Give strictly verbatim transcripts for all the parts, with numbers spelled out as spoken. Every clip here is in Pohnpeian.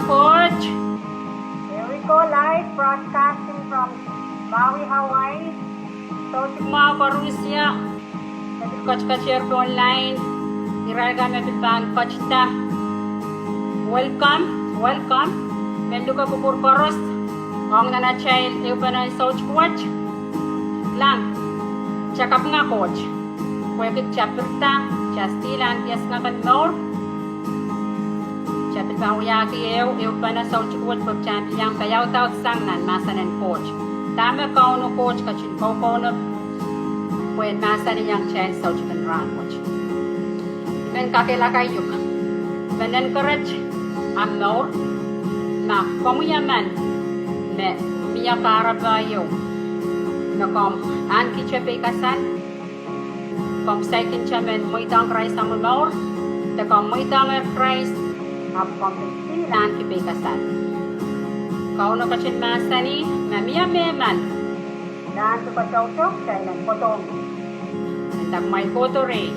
Koht. Here we go, live broadcasting from Maui, Hawaii. Soutik mwahu koarusie me pil ketiket online, irail kan me pil pahn ketida. Welcome, welcome. Men luke kupwur koaros ong nan atail ehupene soutik wet. Kilang, kita kapinga Koht pwehki kita pirida, kita still ahneki esingek en mour. Kita pil pahn wiahki ehu ehupene soutik wet pwe kita pil iang kaiaudaud sang nan mahsen en Koht. Dahme Kauno Koht ketin kaukaunop pwehn mahsanihong kitail soutik en rahn wet. I men kakehlaka uhk, I men encourage ahmw mour, ma komwi emen me mie kahrepe ieu me komw ahnekihte peikasal, komw saikinte men mweidohng Krais omwi mour, de komw mweidohngehr Krais, ahpw komw pil still ahneki peikasal. Kauno ketin mahsanih, ma mie mehmen me ahneki kotoutou, kitail en kohdohng. Nda kumwail kohdo rehi,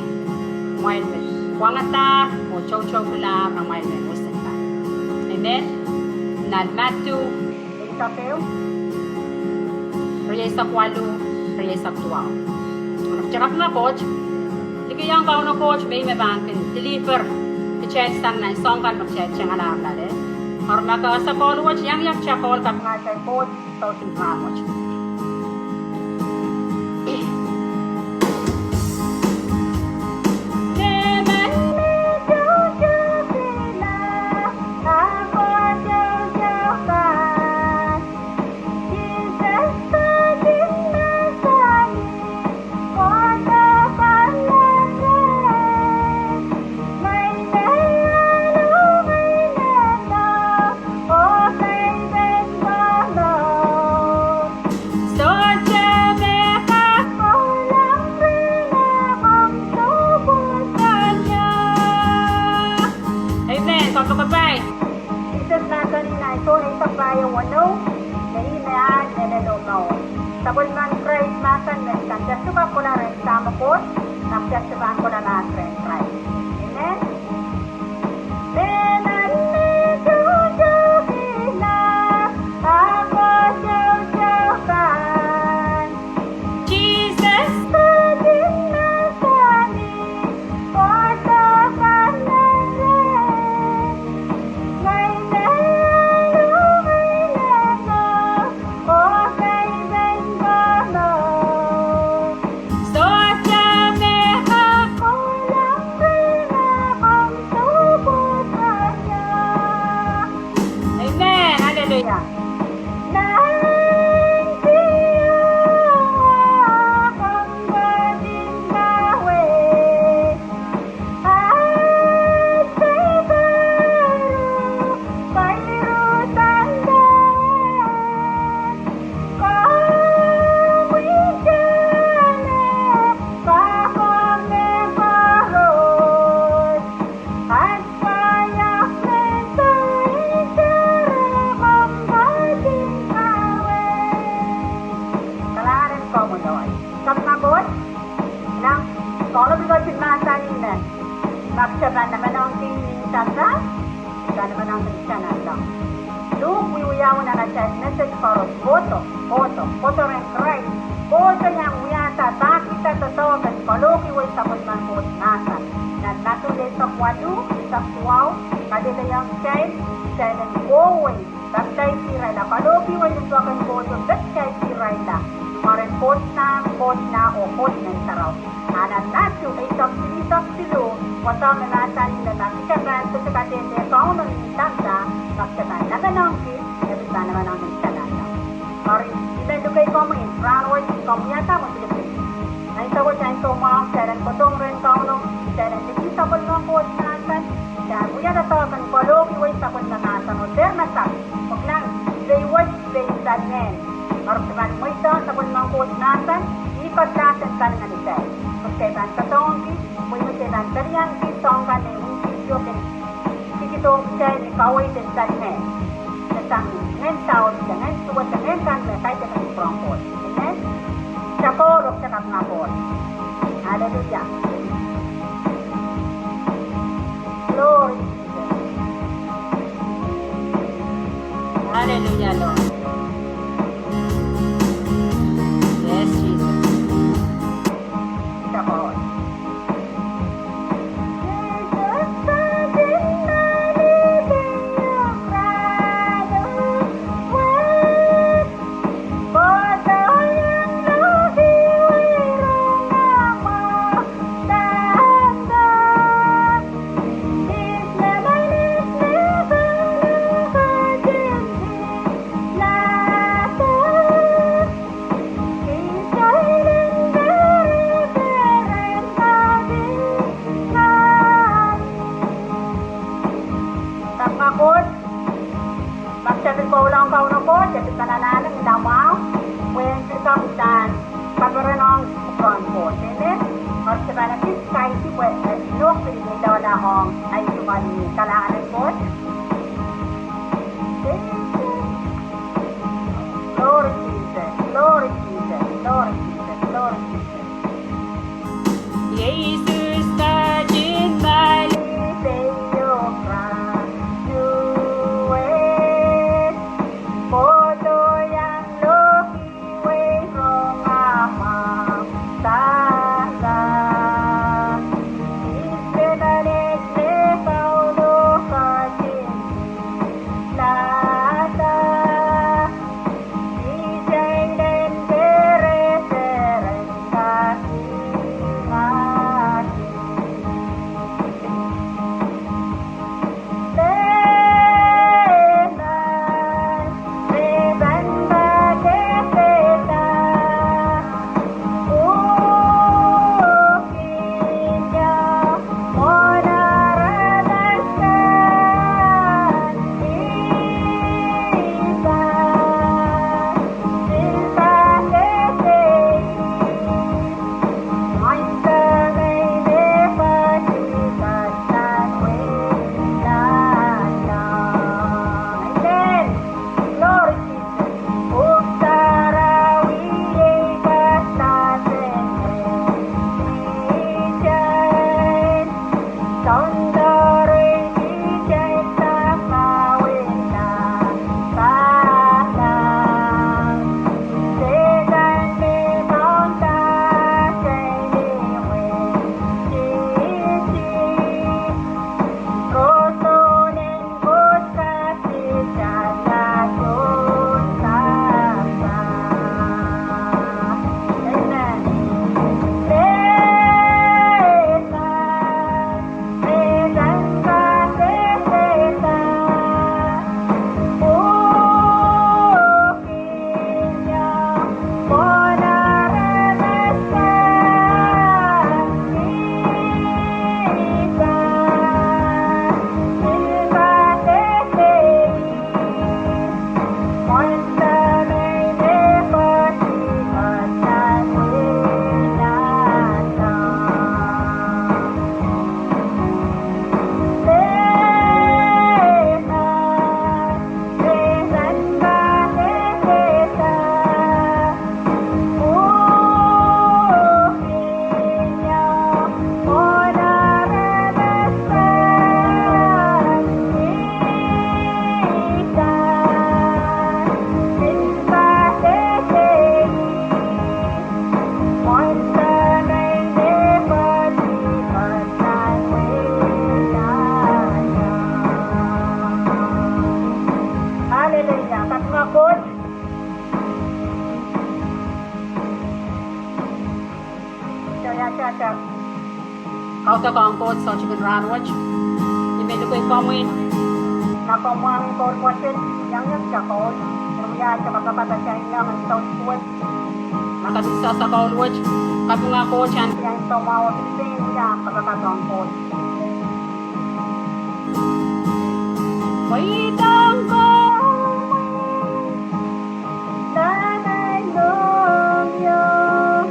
kumwail me wangadahr oh toutoukilahr amwail mehn wisik kan. Amen. Nan Madiu eisek ehu, rieisek waluh, rieisek duwau. Kita kapinga Koht, likiong Kauno Koht me ih me pahn kin deliver kitail sang nan soahng kan me kitail tengalar loale. Eri ma ke ese kohl wet, iang iang kita kohl kapinga atail Koht soutik en rahn wet. Amen. Kompoakepahi. Sises mahsanih nan Sohn eisek pahieu weneu, me ih me ahl, mehlel oh mour. Sapwellimen Krais mahsanih me kita sohte kak kohla rehn Sahmo Koht, ma kita sohte pahn kohla mahs rehn Krais. Amen. Amen. Hallelujah. Kalahngan en komwi Lord. Kapinga Koht, nang Kauno pil ketin mahsanih me ma kita pahn namenengki ni tapda, kita namenengki ni kita nanleng. Luhk wiewiawi nan atail message koaros, kohdo, kohdo, kohdo rehn Krais, kohdo iang wiahda, pahkihda doadoahk en kalohkiwei sapwellimen Koht mahsen. Nan Madiu eisek waluh, eisek duwau, kadehdehiong kitail, kitail en kohwei, papidaisih irail, kalohkiwei limpoak en Koht oh pepdaisih irail, mwaren Koht Sahm, Koht Nah oh Koht Ngehn Sarawi. A nan Madiu eisek silihsek siluh, kohdo me mahsanih me ma kita pahn sohte kadehde Kauno ni tapda, ma kita pahn namenengki, e pil pahn namenengki ni kita nanleng. Eri, I men luke komwi, rahnwet komwi wiahda me pil kin. Ansou wet ansou mwahu, kitail en kohdohng rehn Kauno, kitail en likih sapwellimen Koht mahsen, kitail en wia doadoahk en kalohkiwei sapwellime mahsen oh dehr masak, pwe kilang, ipei wet, ipei saliheng. Eri kita pahn mweidohng sapwellimen Koht mahsen, ih kedlahs en saliheng ong kitail. Pwe kitail pahn doadoahngki, pwe ih me kitail pahn pelianki soahng kan me imwintihtio kin kihdo kitail ni kaweid en saliheng. Sang ngehn saut, ngehn suwed, ngehn kan me kaidehn kupwur en Koht. Amen. Kita kohl oh kita kapinga Koht. Hallelujah. Glory to Jesus. Hallelujah, Lord. Yes, Jesus. Come on. Kapinga Koht, ma kitail pil kohwei ong Kauno Koht, e pil men anahne ni lamwahu, pwe en pil kak uhdahn kaperen ong kupwuren Koht. Amen. Eri se pahn kis kaisi pwe, eh, nohk pil iledohla ong ahi tungoal ni kalahngan en Koht. Glory Jesus, glory Jesus, glory Jesus, glory Jesus. Hallelujah. Kapinga Koht. Kaudok ong Koht soahng en rahnwet. Ni me luke komwi, ma komw mwahngih koul wet, iang iang sakaul. Eri wia sakaul, kapakap atail iang en souwas wet. Ma katik sasakaul wet, kapinga Koht en iang en soumwahu, pil pein wia kapakap ong Koht. Mweidohng komwi nan ahi mohngiong.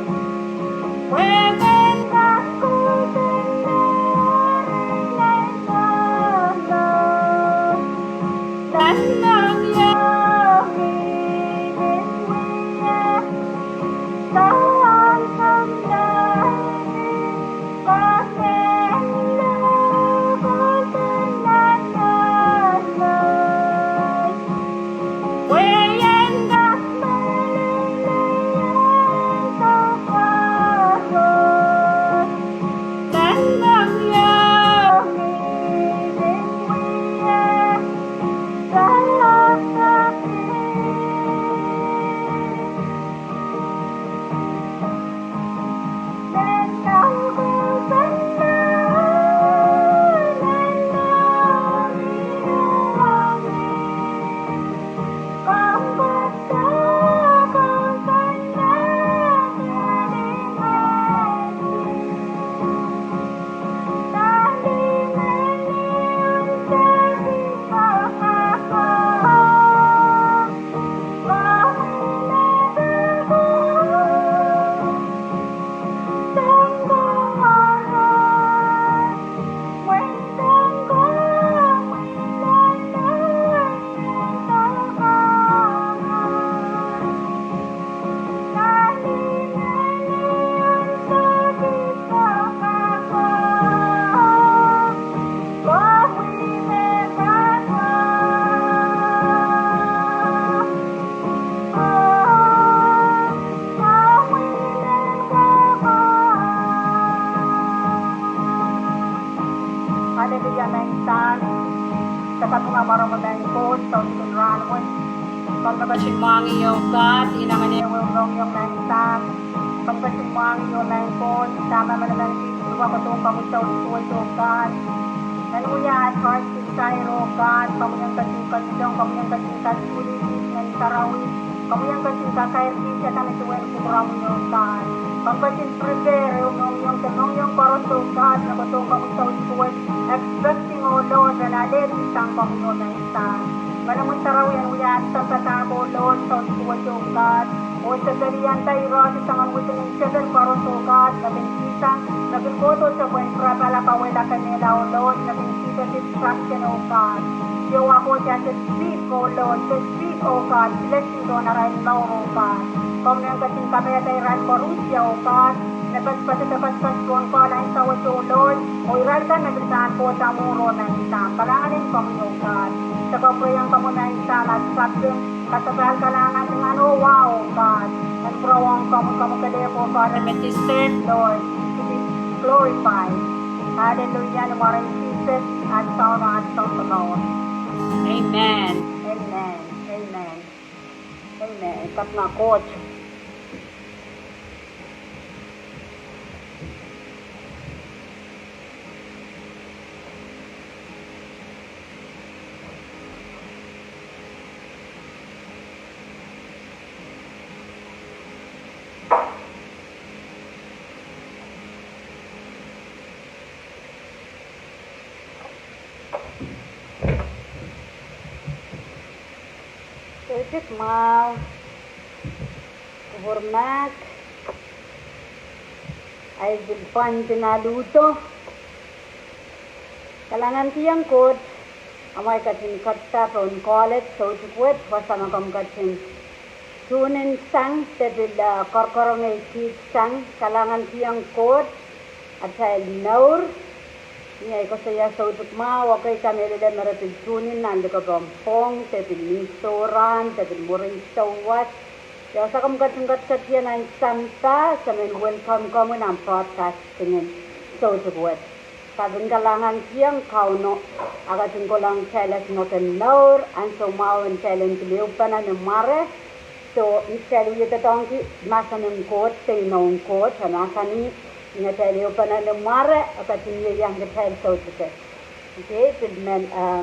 Hallelujah, maing Sahm. Sehse kapinga mwaromwi maing Koht, soutik en rahn wet. Komw ketin mwahngih, oh God, inengen ehu mohngiong maing Sahm. Komw ketin mwahngih, oh maing Koht, dahme manaman kis, kodohng komwi soutik wet, oh God. Nan wia at heart desire, oh God, komwi en ketin ketilong, komwi en ketin kasukuhlih kis, Ngehn Sarawi. Komwi en ketin kakairkihda kis, dahme duwen kupwuromwi, oh God. Komw ketin prepare ehu mohngiong de mohngiong koaros, oh God, me kodohng komwi soutik wet, expecting, oh Lord, en alehdi sang komwi, oh maing Sahm. Mwahngih Sarawi, en wia at sampah, oh Lord, soutik wet, oh God. Oh, se pil iang dai rohng sang en within en tepel koaros, oh God, me kin kihsang, me kin kohdo tepwin rapala, kawehla, kemehla, oh Lord, me kin kihda distraction, oh God. Siohwa Koht, se speak, oh Lord, se speak, oh God, blessing pohn arail mour, oh God. Komw en ketin kapaiada irail koaros, oh God, me patopato de patopato pohn call answer wet, oh Lord. Oh irail kan me pil pahn kohda mwuhr, oh maing Sahm. Kalahngan en komwi, oh God. Se kapwurehiong komwi, maing Sahm, at sapwtehn kasapahl, kalahngan, lingan oh wa, oh God. En pwurowohng komwi, komwi kelehpw, oh God, me deserve, Lord, to be glorified. Hallelujah, ni mwaren Sises, at Sahm, at Sounkomour. Amen. Amen. Amen. Amen. Kapinga Koht. Soutik mwahu, kupwur mahk, ahi pil pwandin aludo. Kalahngankihong Koht, amwail ketin ketido pohn college soutik wet, wasa me komw ketin tune in sang de pil, ah, koarkoarong ei kiht sang, kalahngankihong Koht, atail mour. Ni ahi koasoia soutik mwahu, ekei kamehlele me re pil tune in nan likou pwong, de pil ni sohrahn, de pil mwurin souwas. Ia wasa komw ketin ketiket ie nan sampah, se men welcome komwi nan broadcasting en soutik wet. Kaping kalahngankihong Kauno, a ketin kolahng kitail as me kin mour, ansou mwahu en kitail en pil ehupene ni mware, soh, ni kitail wie doadoahngki mahsen en Koht, de inou en Koht, e mahsanih, ni atail ehupene ni mware, e ketin ieiang kitail soutik. Okay, pil men, ah,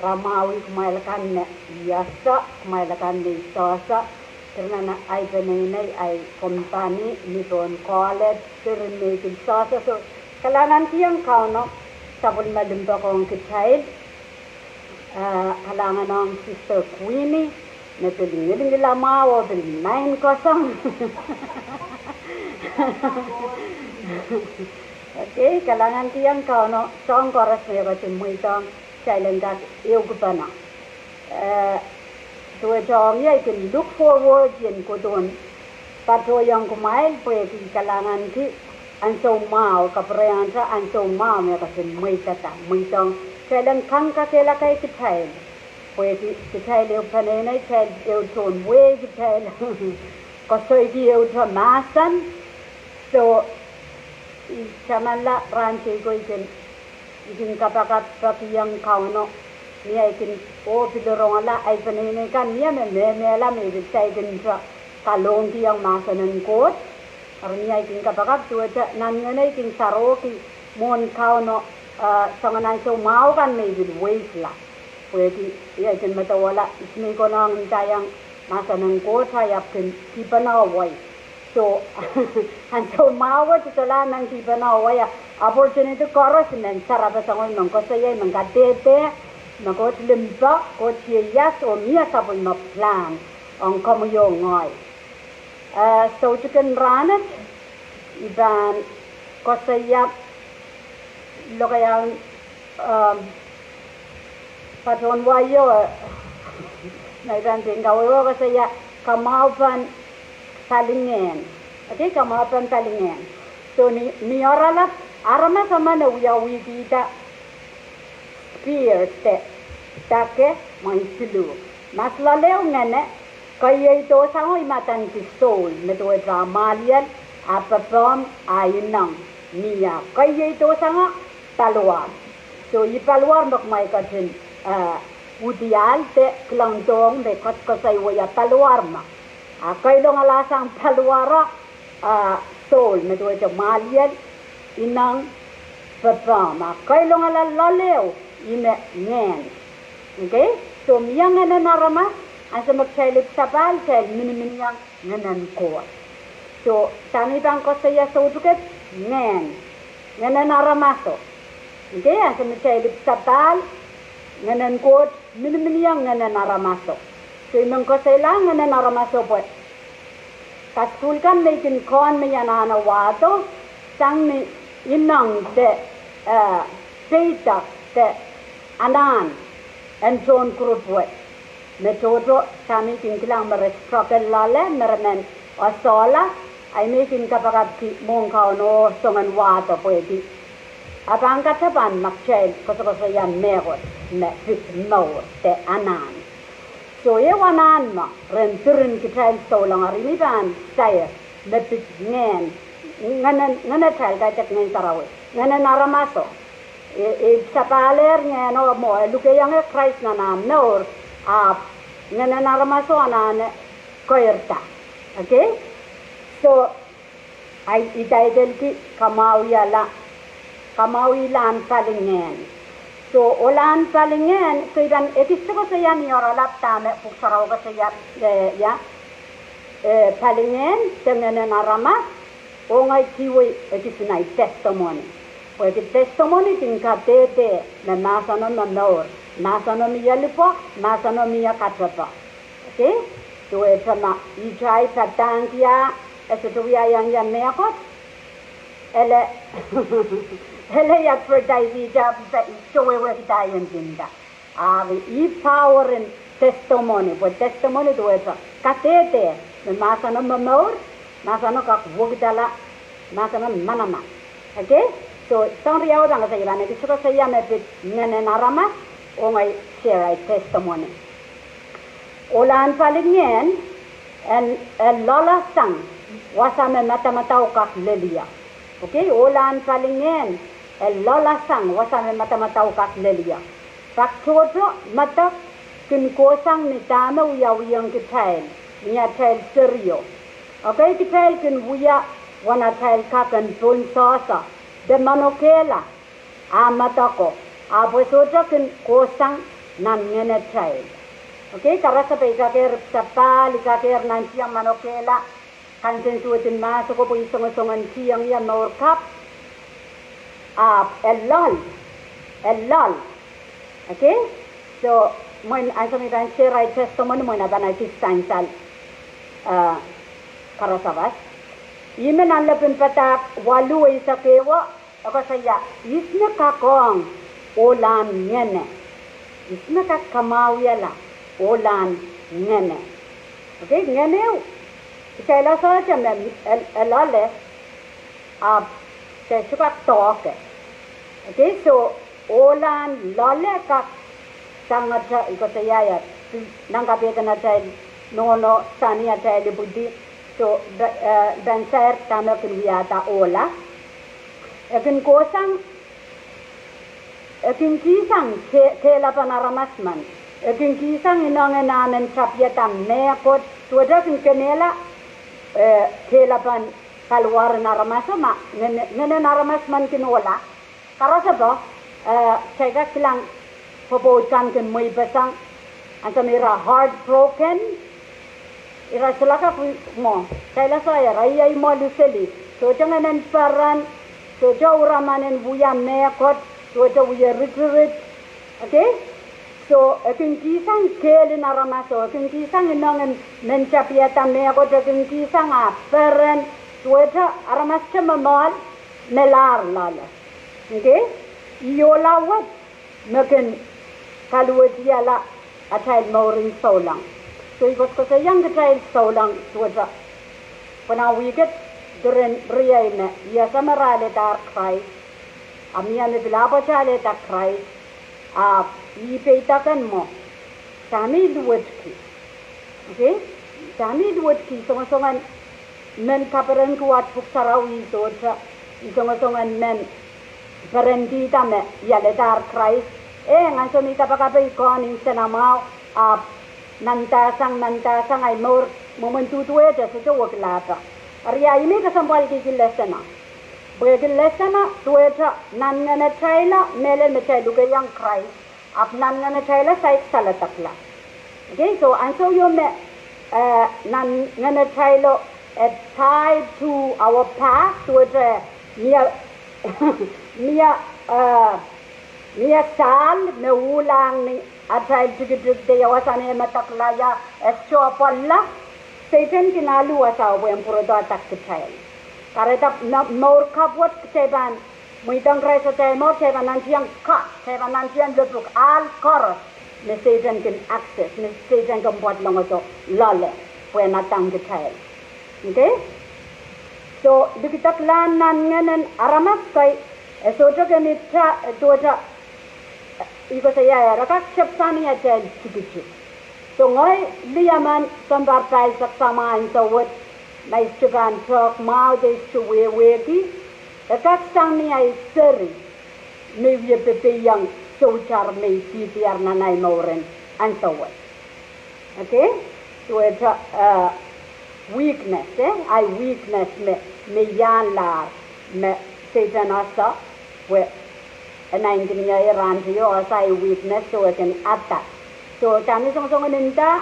ramwahwih kumwail akan me iasa, kumwail akan me isohsa, pil nan ahi peneinei, ahi kompani, ni pohn college, pil me pil sohsa, soh, kalahngankihong Kauno, sapwellime limpoak ong kitail, ah, kalahngan ong Sister Queenie, me pil ngilngila mwahu oh pil maing kosong. Okay, kalahngankihong Kauno, soahng koaros me e ketin mweidohng kitail en kak ehukipene. Eh, duwehte ong ie, I kin look forward ien kodohn patohiong kumwail, pwehki kalahnganki ansou mwahu, kapwurehiongete ansou mwahu me e ketin mweidada, mweidohng kitail en kang kakehlaka kitail. Pwehki kitail ehu peneinei, kitail ehu tohn wehi, kitail koasoiki ehute mahsen. Soh, I tamanda rahn teiko I kin, I kin kapakap peki ong Kauno, mie I kin, oh pil rongala, ahi peneinei kan mie me mehmehla me I pil saikinte kalohngki ong mahsen en Koht. Eri mie I kin kapakap duwehte nan ngehno I kin sarohki mwohn Kauno, eh, soangen ansou mwahu kan me I pil weisla. Pwehki I kin medewe ihs me I konehng ndaiong mahsen en Koht, I ahpw kin kihpene wai. So, ansou mwahu wet I solahr men kihpene wai, a opportunity koaros I men sarapeseng, I men koasoia, I men kadehde me Koht limpoak, Koht ieias, oh mie sapwellime plan ong komwi oh ngehi. Eh, soutikin rahnwet I pahn koasoia lokaiahn, ehm, patohwan wai o, eh, me I pahn pein kawehwe koasoia kamwahu pahn palingehn. Okay, kamwahu pahn palingehn. So ni, ni oaralap, aramas emen wiawihkihda spear de dake mwein siluh. Mas loale o ngehne, keieidohsang o I madaneki soul, me duwehte mwahliel, a pepehm, a ineng, mie keieidohsang o paliwar. So ih paliwar me kumwail ketin, eh, udial de kilangdohng me koasokoasoi wia paliwar me. A keilongalasang paliwar o, ah, soul, me duwehte mwahliel, ineng, pepehm. A keilongala loale o ih me ngehn. Okay? So mie ngehnen aramas, ansou me kitail ipwsapahl, kitail miniminiong ngehnen Koht. So dahme I pahn koasoia soutiket, ngehn, ngehnen aramaso. Okay, ansou me kitail ipwsapahl, ngehnen Koht miniminiong ngehnen aramaso. So I men koasoilahng ngehnen aramaso pwe kasukuhl kan me I kin kohn me I anahne wahdo, sang ni ineng de, eh, peidek de anahn en tohn group wet. Me tohto dahme I kin kilang me re struggle loale, me re men oasoala, ahi me I kin kapakapki mwohn Kauno soangen wahdo pwehki a pahn katapan ma kitail koasokoasoia mehkot me pid mour de anahn. So ehu anahn me ren diren kitail souleng, eri I pahn sair me pid ngehn, ngehnen, ngehnetail, kaidehk Ngehn Sarawi, ngehnen aramaso. E, e ipwsapahlehr ngehno mwo, e lukehiong Krais nan ah mour, ahpw ngehnen aramaso anahne keirda. Okay? So I titleiki kamwahwihala, kamwahwihla ahn palingehn. So ohlahn palingehn, so I pahn ekiste koasoia ni oaralap dahme Pwuhk Sarawi koasoia, eh, ia, eh, palingehn de ngehnen aramas, oh ngehi kihwei ekis nei testimony. Pwehki testimony kin kadehde me mahseno me mour, mahseno mie lipwoak, mahseno mie katepe. Okay? Duwehte ma ihte ahi padahngki ah e sohte wiahiong ie mehkot, ele, ele advertise ihte, ahpw I sewesei wehwehkihda I en kinda. Ahpw ih power en testimony, pwe testimony duwehte kadehde me mahseno me mour, mahseno kak wekidala, mahseno manaman. Okay? So soahng riau pahn koasoia, I pahn ekiste koasoia me pid ngehnen aramas, oh ngehi share ahi testimony. Ohlahn palingehn en, e loalesang wasa me madamadau kak lel ie. Okay, ohlahn palingehn e loalesang wasa me madamadau kak lel ie. Pak tohto medek kin kohsang ni dahme wiawihong kitail ni atail serio. Okay, kitail kin wia wen atail kak en pohnsohso de manokehla, a medek o, ahpw e sohte kin kohsang nan ngehnetail. Okay, karasepe, I kakehr ipwsapahl, I kakehr nantihong manokehla, kansensuwed en mahs oko pwe I songosongen kihong ie mour kapw, ahpw e loal, e loal. Okay? So mwein ansou me I pahn share ahi testimony, mwein e pahn ekis sansal, eh, karasawas. Ih me nan lepin padahk waluh eisek ehu, e koasoia ihs me kak ong ohlahn ngehne, ihs me kak kamwahwihala ohlahn ngehne. Okay, ngehn ehu kitail koasoia me e, e loale, ahpw kitail sohte kak doahke. Okay, so ohlahn loale kak sangete, I koasoia, nan kapehden atail nohno, sani atail ipwidi. So I pahn sair dahme kin wiahda ohla. E kin kohsang, e kin kihsang ke-, kehlapen aramas men. E kin kihsang inengen ah men tapiada mehkot, duwehte e kin kemehla, eh, kehlapen paliwar en aramaso ma ngehn-, ngehnen aramas men kin ohla. Karasepe, eh, kitail kak kilang pwopwoud kan kin mweipeseng, ansou me ira heartbroken, ira solahr kak mwo, kitail ese ira iei mwo liseli, sohte ngehnen peren, sohte iraman en wia mehkot, sohte wie ritirit. Okay? So, e kin kihsang kehl en aramaso, e kin kihsang inengen men tapiada mehkot, e kin kihsang ah peren, duwehte aramas te momohl, melahr loale. Okay? Ih ohla wet me kin kaluwetiala atail mouren souleng. So, I koasokoasoiong kitail souleng duwehte, pwe nan wihk et diren riei me, I ese me re alehdahr Krais, a mie me pil ahpwete alehda Krais, a ih peidek en mwo, dahme I luwetki. Okay? Dahme I luwetki, songosongen men kaperenki wet Pwuhk Sarawi, sohte, I songosongen men perendida me I alehdahr Krais. Eh, ansou me I kapakap, I kohn nsenamwahu, ahpw mandahsang, mandahsang, ahi mour mwomwen duduwehte, sohte wekilahda. Eri ia I men kesempwalkihki lesson a? Pwehki lesson a duwehte nan ngenetail a mehlel me kitail lukehiong Krais, ahpw nan ngenetail a saik saledekla. Okay, so ansou ieu me, eh, nan ngenetail o, eh, tied to our past, duwehte mie, mie, eh, mie sahl me uhlahng ni atail tikitik de ia wasa me medekla, ia e sohte pwoalla, Sehdan kin alu wasao pwehn pwurodohda kitail. Kahrehda mour kapw wet kitail pahn mweidohng Krais atail mour, kitail pahn nantihong cut, kitail pahn nantihong lepwuk, ahl koaros me Sehdan kin access, me Sehdan kin pwoat longodo loale pwehn adang kitail. Okay? So, likideklahn nan ngehnen aramas kei, e sohte kin ita, duwehte, I koasoia, re kak tepsang ni atail tikitik. So ngehi lih emen sounpar pahisek samwa ansou wet, ma I sohte pahn tehk mwahu de I sohte wehwehki, e kak sang ni ahi seri me I wie pepehiong soutar me I dihdier nan ahi mour en ansou wet. Okay? Duwehte, eh, weakness, eh? Ahi weakness me, me ianlahr, me Sehdan ese, pwe e naineki ie rahnteio, ese ahi weakness, so e kin attack. So dahme songosongen nda,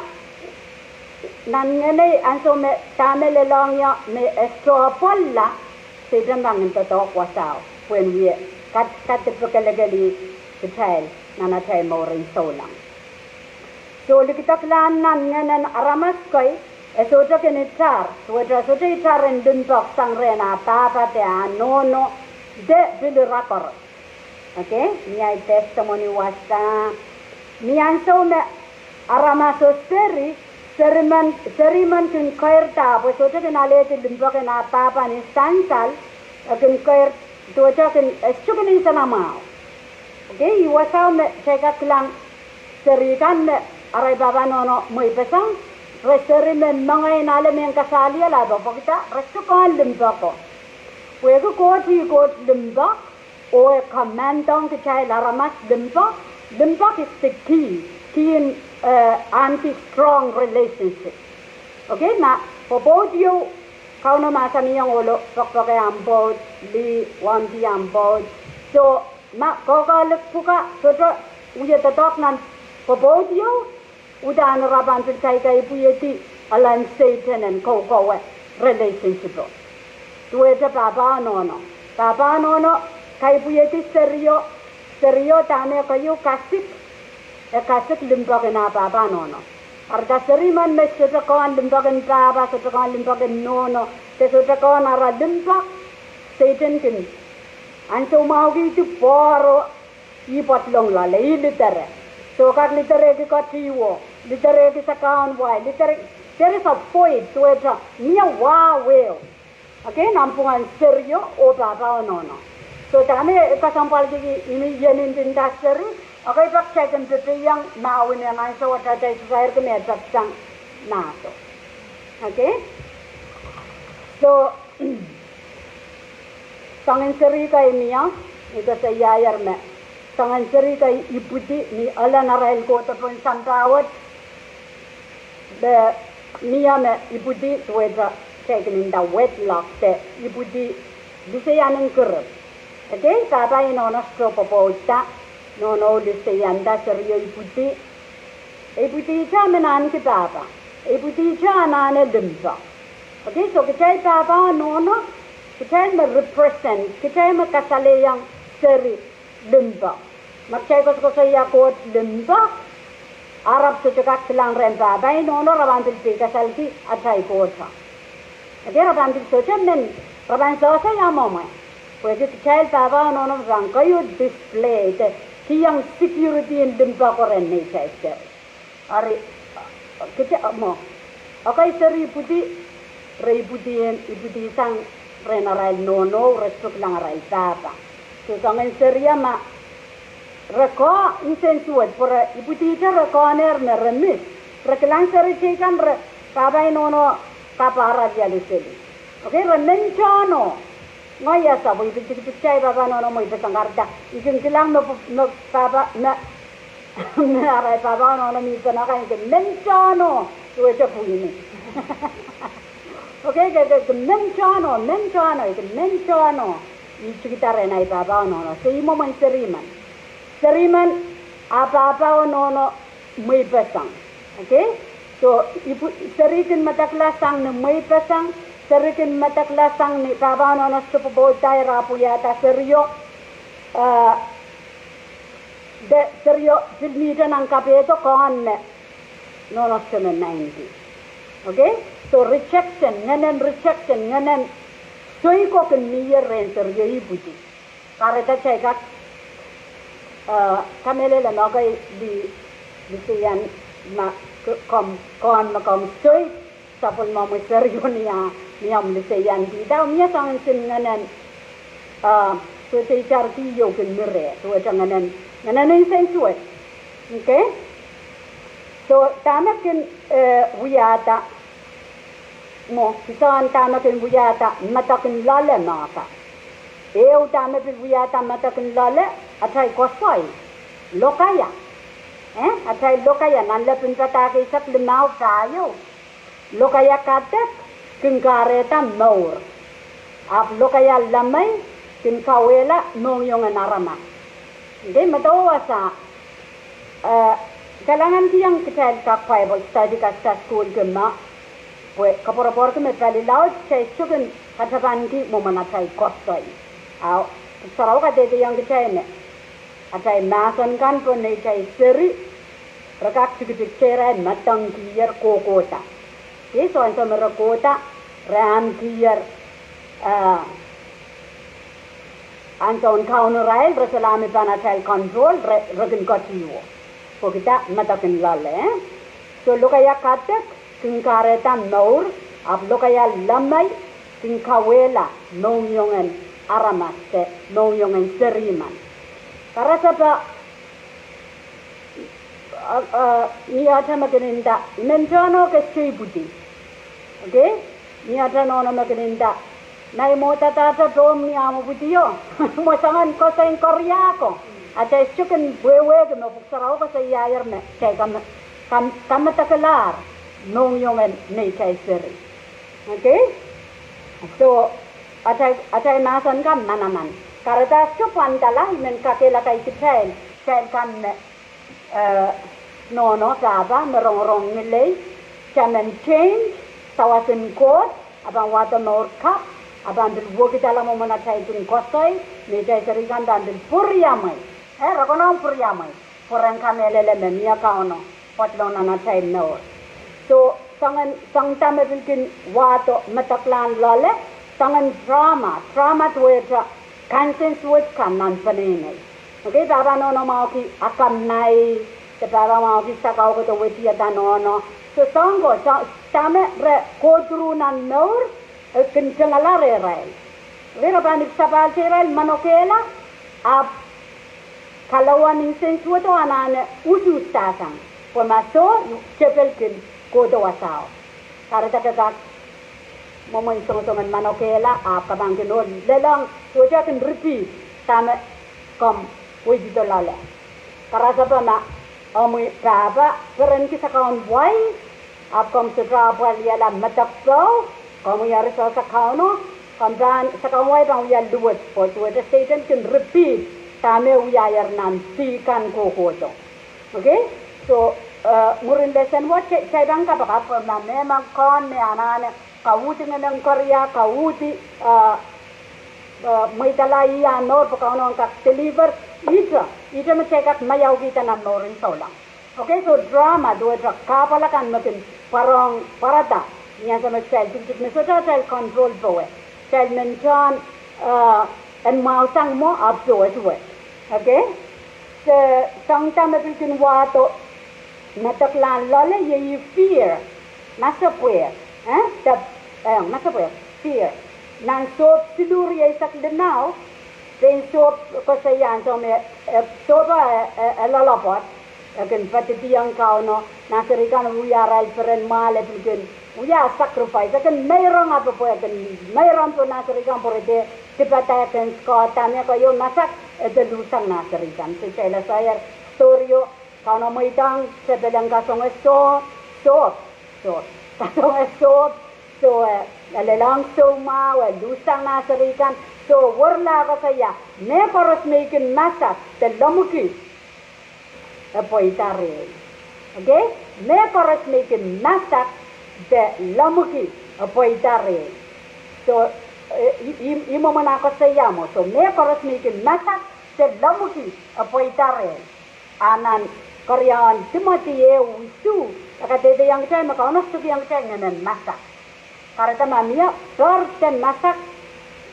nan ngenei ansou me dahme lelohng ie me e sohte pwoalla, Sehdan pahn kin doadoahk wasao pwehn wie kat, kadipekelekel kitail nan atail mour en souleng. So likideklahn nan ngehnen aramas kei, e sohte kin itar, duwehte e sohte itar en limpoak sang rehn ah pahpa de ah nohno, de pil ira koaros. Okay? Mie ahi testimony wasa, mie ansou me aramaso seri, seri men, seri men kin keirda, pwe sohte kin alehdi limpoak en ah pahpa ni sansal, e kin keir, duwehte kin, e sohte kin nsenamwahu. Okay, ih wasao me kitail kak kilang seri kan me arail pahpa nohno mweipeseng, re seri men mengei en ale mehn kasaliel, ahpw pwehki dah, re sohte kohn limpoako. Pwehki Koht ih Koht limpoak, oh e command-ohng kitail aramas limpoak, limpoak is the key, key in, eh, ahn strong relationship. Okay, ma pwopwoud ieu, Kauno mahsanihong ohlo, poakepoake ahmw pwoud, lih, wauneki ahmw pwoud. So, ma koakoahlik pwuka sohte wie doadoahk nan pwopwoud ieu, uhdahn ira pahn pil kaikai pwihedi elen Sehdan en kokowe relationship o. Duwehte pahpa oh nohno. Pahpa oh nohno kaipwihedi serio, serio dahme keieu kasik, e kasik limpoak en ah pahpa nohno. Eri dah seri men me sohte kohn limpoak en pahpa, sohte kohn limpoak en nohno, de sohte kohn ara limpoak, Sehdan kin ansou mwahu kihdi pwoaro, ih pwoat long loale, ih lidere. Soh kak liderehki ketihwo, liderehki sakahn wai, lidere, there is a void, duwehte mie wahweo. Okay, nanpwungen serio oh pahpa oh nohno. So dahme e kesempwalkihki ih me I en nda seri, okay, pak kitail kin pepehiong mahwen en ansou atail sosairki me e tepsang mahso. Okay? So, Soangen seri kei mie, I koasoiaier me soangen seri kei ipwidi, mie elen arail kohdo pohn sampah wet, de mie me ipwidi duwehte kitail kin nda wedlock, de ipwidi liseianen kirip. Okei, pahpa oh nohno sohte pwopwoudda, nohno liseianda, serio ipwidi. E ipwidihte men ahneki pahpa. E ipwidihte anahne limpoak. Okei, so kitail pahpa oh nohno, kitail me represent, kitail me kasalehiong seri limpoak. Ma kitail koasokoasoia Koht limpoak, ahpw sohte kak kilang rehn pahpa oh nohno, re pahn pil peikasalki atail kohdo. Okei, re pahn pil sohte men, re pahn sehse ia mwomwe. Pwehki kitail pahpa oh nohno pahn keieu display de kihong security en limpoak rehn neitail seri. Ari, kitail, mwo. Okei, seri ipwidi, re ipwidi, ipwidisang rehn arail nohno, re sohte kilang arail pahpa. So soangen serio ma re koh nsensuwed, pwe re ipwidihte, re kohnehr me re mis. Re kilang seri teikan, re pahpa oh nohno kapwaralialu seli. Okei, re men tohno. Ngehi ia sapwei pil tikitik kitail pahpa nohno mweipeseng, kahrehda I kin kilang me, me pahpa, me, me arail pahpa nohno mihpene kan I kin men tohno, duwehte pwihni. Okei, ke, ke, ke men tohno, men tohno, I kin men tohno. I tikida rehn ahi pahpa nohno. So ih mwomwen serimen. Serimen, ah pahpa nohno mweipeseng. Okei? So, ipw-, seri kin medekla sang ni mweipeseng, seri kin medekla sang ni pahpa nohno sohte pwopwoudahr, ah pweiada serio, ah, de serio pil mihte nan kapehdo, kohn me nohno sohte men naineki. Okei? So, rejection, ngehnen rejection, ngehnen soikok kin mie rehn serio ipwidi. Kahrehda kitail kak, eh, kamehlele me okei, li, liseian ma k-, komw, kohn me komw soi, sapwellimomwi serio ni ah, ni omw liseian kihda, mie soangen sin ngehnen, eh, sohte itarki ieu kin mi reh, duwehte ngehnen, ngehnen nsensuwed. Okei? So, dahme kin, eh, wiahda, mwo, kisohn dahme kin wiahda medek en loale me ka. Ehu dahme pil wiahda medek en loale, atail koasoi. Lokaia. Eh, atail lokaia, nan lepin padahk eisek limau pahieu. Lokaia kadek kin kahrehda mour. Ahpw lokaia lemei kin kauwehla mohngiong en aramas. Okei, medewe wasa, eh, kalahngan kihong kitail kak Bible study kak Sunday school ki me, pwe koapworopworki me pali laud kitail sohte kin katapanki mwomwen atail koasoi. Ahpw, Pwuhk Sarawi kadehdehiong kitail me atail mahsen kan pwe neitail seri, re kak tikitik, irail medengkiher kohkohda. Okei, so ansou me re kohda, re ahnkiher, ah, ansoun kaun irail, re solahr mi pahn atail control, re, re kin ketihwo. Pwehki dah, medek en loale, eh? So lokaia kadek kin kahrehda mour, ahpw lokaia lemei kin kauwehla mohngiong en aramas de mohngiong en serimen. Karasepe, eh, eh, ni ahte me kin nda, I men tohno ke sohte ipwidi. Okei? Ni ahte nohno me kin nda, nai mwo dadahr te pohmw ni ahmw ipwidio. Mwo soangen koasoi en koaros ko. Atail sohte kin wehwehki me Pwuhk Sarawi koasoiaier me kitail kame, kam, kamedekelahr mohngiong en neitail seri. Okei? So, atail, atail mahsen kan manaman. Kahrehda sohte pwandala, I men kakehlaka kitail, kitail kan me, eh, nohno, pahpa, me rongorong ngilei, kitail men change, sawas en Koht, a pahn wahdo mour kapw, a pahn pil wekidala mwomwen atail kin koasoi, me kitail seri kan pahn pil pwuriamwei. Eh, re konehng pwuriamwei. Pwe ren kamehlele me mie Kauno pwoatlong nan atail mour. So, soangen, soangen dahme pil kin wahdo medeklahn loale, soangen trauma, trauma duwehte kansensuwed kan nan peneinei. Okei, pahpa nohno mwahuki akamai, de pahpa mwahuki sakau ko de wetiada nohno. So soang ko, so, dahme re go through nan mour, e kin tengala rehrail. Okei, re pahn ipwsapahlteirail manokehla, ahpw kalaudehn nsensuwed o anahne usuhsdahsang. Pwe ma soh, tepil kin kohdo wasao. Kahrehda ke kak mwomwen songosong en manokehla, ahpw ke pahn kin ohl lelohng, sohte kin repeat dahme komw weidihdo loale. Karasepe ma omwi pahpa perenki sakaun wai, ahpw komw sohte apwaliala medek pwuko, komwi eri sehse Kauno, komw pahn, sakaun wai pahn wia luwet, pwe duwehte Sehdan kin repeat dahme wiahier nan dih kan kohkohdo. Okay? So, eh, mwurin lesen wet, kitail pahn kapakap, pwe ma mehmen kohn me anahne kauhdi Ngehn en Koaros, kauhdi, eh, eh, mweidala ih ah mour pwe Kauno en kak deliver ihte, ihte me kitail kak maiaukihda nan mourin souleng. Okay, so drama, duwehte kahpwal akan me kin pwarohng pwarada, ni ansou me kitail tikitik me sohte atail control powe, kitail men tohn, eh, en mwahusang mwo ahpw sohte wet. Okay? Se, soahng da me pil kin wahdo medeklahn loale iei fear. Masepwehk. Eh? De, eh, masepwehk. Fear. Nan Sohp siluh rieisek limau, pein Sohp koasoia ansou me, eh, Sohp, eh, eh, eh, loalopwoat, e kin padidiong Kauno, Naseri kan wia arail peren mwahl, e pil kin wia sacrifice, e kin meirong, ahpw pwe e kin meirong pwe Naseri kan pwurehng dipada, e kin skoda, me koahieu masak, e de luhsang Naseri kan. Se kitail ese story o, Kauno mweidohng tepel en kasongosong Sohp, Sohp, kasongosong Sohp, so, eh, e lelohng soumwahu, e luhsang Naseri kan, so, werala koasoia, mehkoaros me I kin masak de lomwiki, e pweida reh. Okay? Mehkoaros me I kin masak de lomwiki, e pweida reh. So, eh, I, I, I mwomwen koasoia mwo. So, mehkoaros me I kin masak de lomwiki, e pweida reh. A nan keriaun Timoty ehu isuh, e kadehdehiong kitail me Kauno sohte kihong kitail ngehnen masak. Kahrehda ma mie peren masak,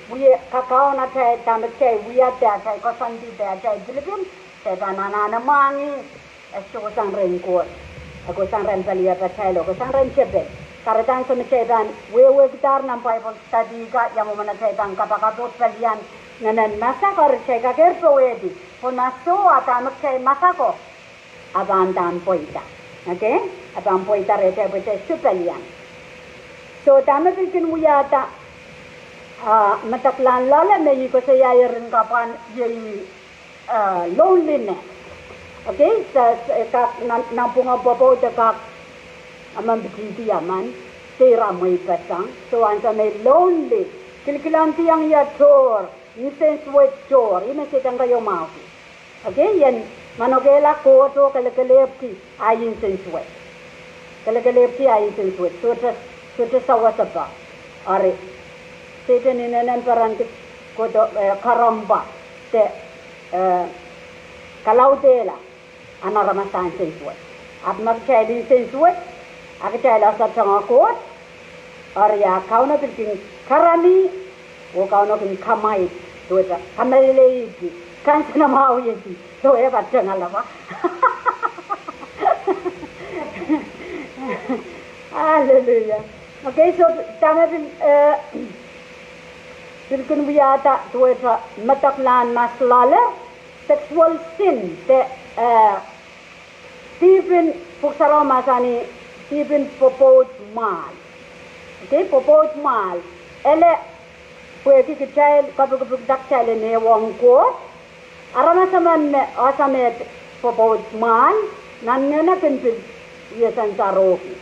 wie kakaun atail, dahme kitail wia de atail koasoandi de atail pilipil, kitail pahn anahne mwahngih, e sohte kohsang rehn Koht, e kohsang rehn pelien atail, oh kohsang rehn tepel. Kahrehda ansou me kitail pahn wehwehkidahr nan Bible study ka, ia mwomwen atail pahn kapakap oh pelian ngehnen masak, eri kitail kakehr powehdi, pwe ma soh a dahme kitail masako, a pahn pweida. Okay? A pahn pweida rehtail pwe kitail sohte pelian. So, dahme pil kin wiahda, ah, medeklahn loale me I koasoiaier en kapwan iei, ah, loneliness. Okay? So, so, kak nan, nan pwungen pwopwoud e kak, a men pitihdi a men, se ira mweipeseng. So, ansou me lonely, kilkilendiong ia tohr, nsensuwed tohr, ih me Sehdan keieu mwahuki. Okay, ien manokehla Koht oh kelekelehpwki ahi nsensuwed. Kelekelehpwki ahi nsensuwed, sohte, sohte sawasepe. Eri, Sehdan inenen peren kit kohdo, eh, karompa, de, eh, kalaudehla ahn aramas ah nsensuwed. Ahpw ma kitail nsensuwed, a kitail ese tungoal Koht, eri a Kauno pil kin karanih, oh Kauno kin kamwaid, duwehte kameleiehdi, kansenamwahwiedi, so e pahn tungoal pwa. Hallelujah. Okay, so dahme pil, eh, pil kin wiahda duwehte medeklahn masak loale, sexual sin, de, eh, dihpin, Pwuhk Sarawi mahsanih, dihpin pwopwoud mwahl. Okay, pwopwoud mwahl. Ele, pwehki kitail kapikipikda kitail en ehuong Koht, aramas emen me ese met pwopwoud mwahl, nan ngehne kin pil wie sensarohki.